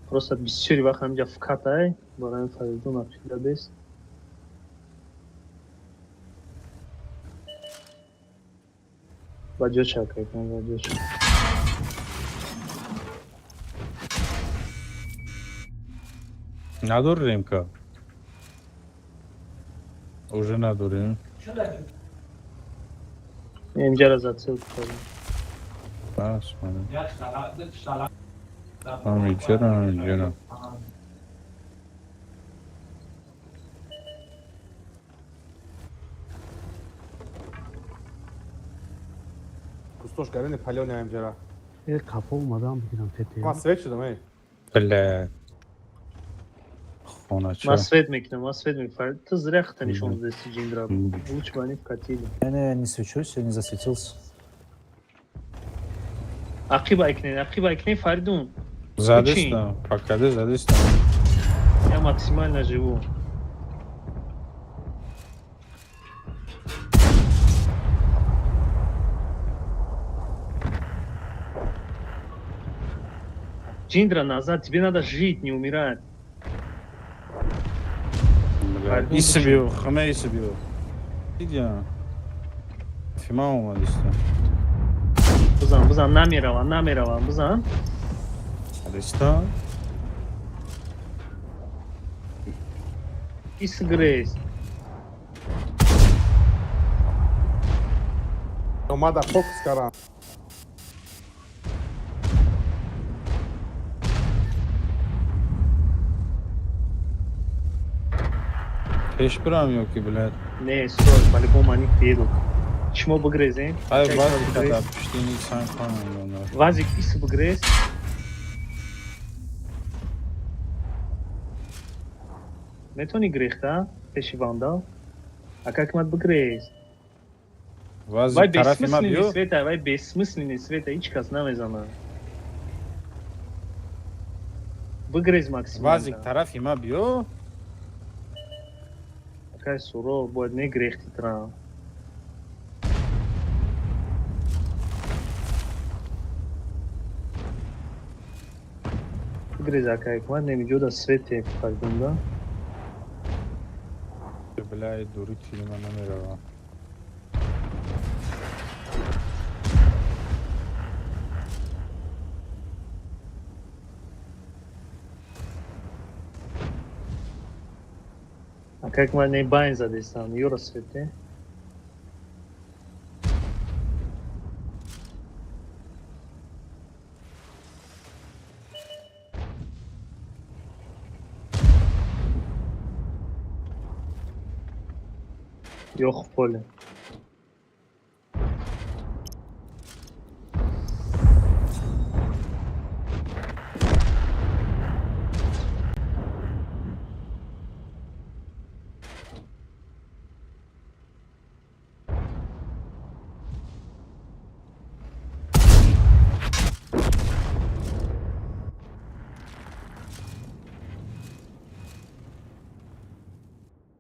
B: Просто бисёри вақт ҳамҷа фкатай, барои Фаридун ақида бест. Ба ҷоша, ака Ҳикмат, ба ҷоша.
I: Надори ремка? Уже надорем.
B: Инҷара зацел кардам.
I: Бас, мана. Ҳам иҷара, ҳам иҷара.
D: Кустош гарени палёни ҳамҷара.
A: Э, қафо омадам, бигирам тете.
D: Ман свет шудам, эй.
I: Бля. Хонача.
B: Ман свет мекунам, ман свет мекунам. Ту зря хата нишон додасти, Ҷиндра. Лучше бы они вкатили.
C: Я не свечусь, я не засветился.
B: Ақиба икнен, ақиба икнен, Фаридун.
I: Задистам, пока задистам.
B: Я максимально живу. Джиндра, назад, тебе надо жить, не умирать. Фаридун.
I: Иси биё, хаме иси биё. Идя. Фима омадиста.
B: Бизан, бизан, намеравам, намеравам, бизан.
I: Задиста.
B: Ис грейс.
D: Омада фокус кардам.
I: Пеш бирам ё ки, блядь?
B: Не, стой, по-любому они приедут. Шумо бигрезем.
I: Ай, вазик дар пушти ни санг хонам.
B: Вазик ис бигрез. Метавонӣ грехта пеши вандал? Ака Ҳикмат, бигрез. Вай.
I: Вазик тарафи ма
B: Бессмысленный
I: биё.
B: света, вай бессмысленный света, ҳеҷ кас намезанад. Бигрез максимально.
I: Вазик тарафи ма биё.
B: Акай Суро, бояд мегрехти тра. Бигрез, ака Ҳикмат, немиҷода свете Фаридунда.
I: Бля, дури тири ма намеравам.
B: Ака Ҳикмат, не байн задестан, ёра свете. Ёх в поле.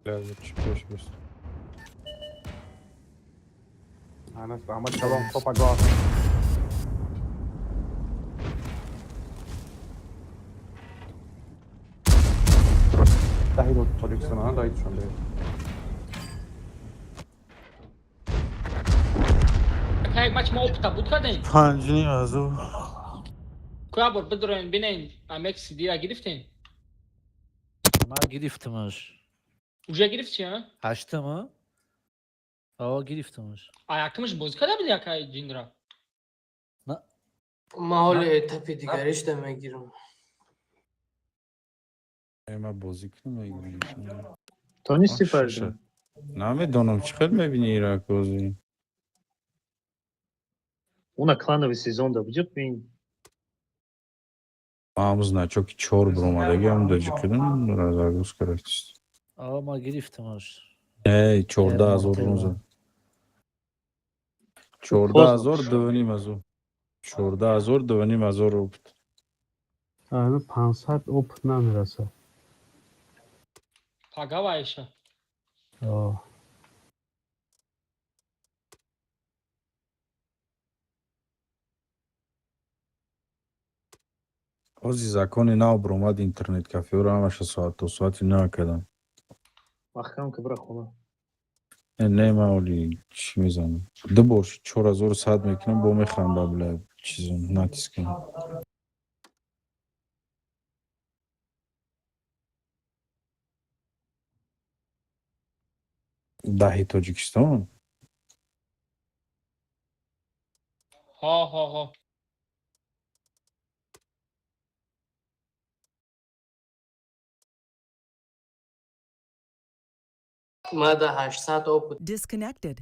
I: Бля, чӣ пеш бист.
D: Анас, раҳмат калом, то пагоҳ. Даҳи Тоҷикистон, а, даҳи Душанбе.
J: Ака, як матч мо опыта буд кардем.
I: Панҷним азу.
J: Куя бор бидроен бинен, амек сидира гирифтем.
C: Ман гирифтамаш.
J: Уже гирифти, а?
C: Ҳаштама? Ава, гирифтамаш.
J: А якмиш бозӣ карда буди, ака Ҷиндра?
F: Ман ҳоли этапи дигаришда мегирам.
I: Ма бозӣ кунам.
B: Тонисти, Фарҷон?
I: Намедонам, чӣ хел мебинӣ ира бозӣ.
B: Уна клановый сезон да будет бин.
I: Ман значоки чор биромадаги ҳам даҷи кудам загрузка рафтист.
C: Ава, ман гирифтамаш.
I: Эй, 14 000 рӯза. 14 000 дувним азу. 14 000 2500 опыт.
A: 500 опыт намерасад.
J: Пагава Айша.
A: О.
I: Ҳози закони нав биромад, интернет кафеҳоро ҳамаша соат то соати на кардам.
B: Маҳкам ки, бира хона.
I: Не, ман оли чӣ мезанам? Ду бор 4100 мекунам, бо мехам ба бля чизон натискам. Даҳи Тоҷикистон?
J: Ҳо, ҳо, ҳо.
F: Мада 800 опыт.
H: Disconnected.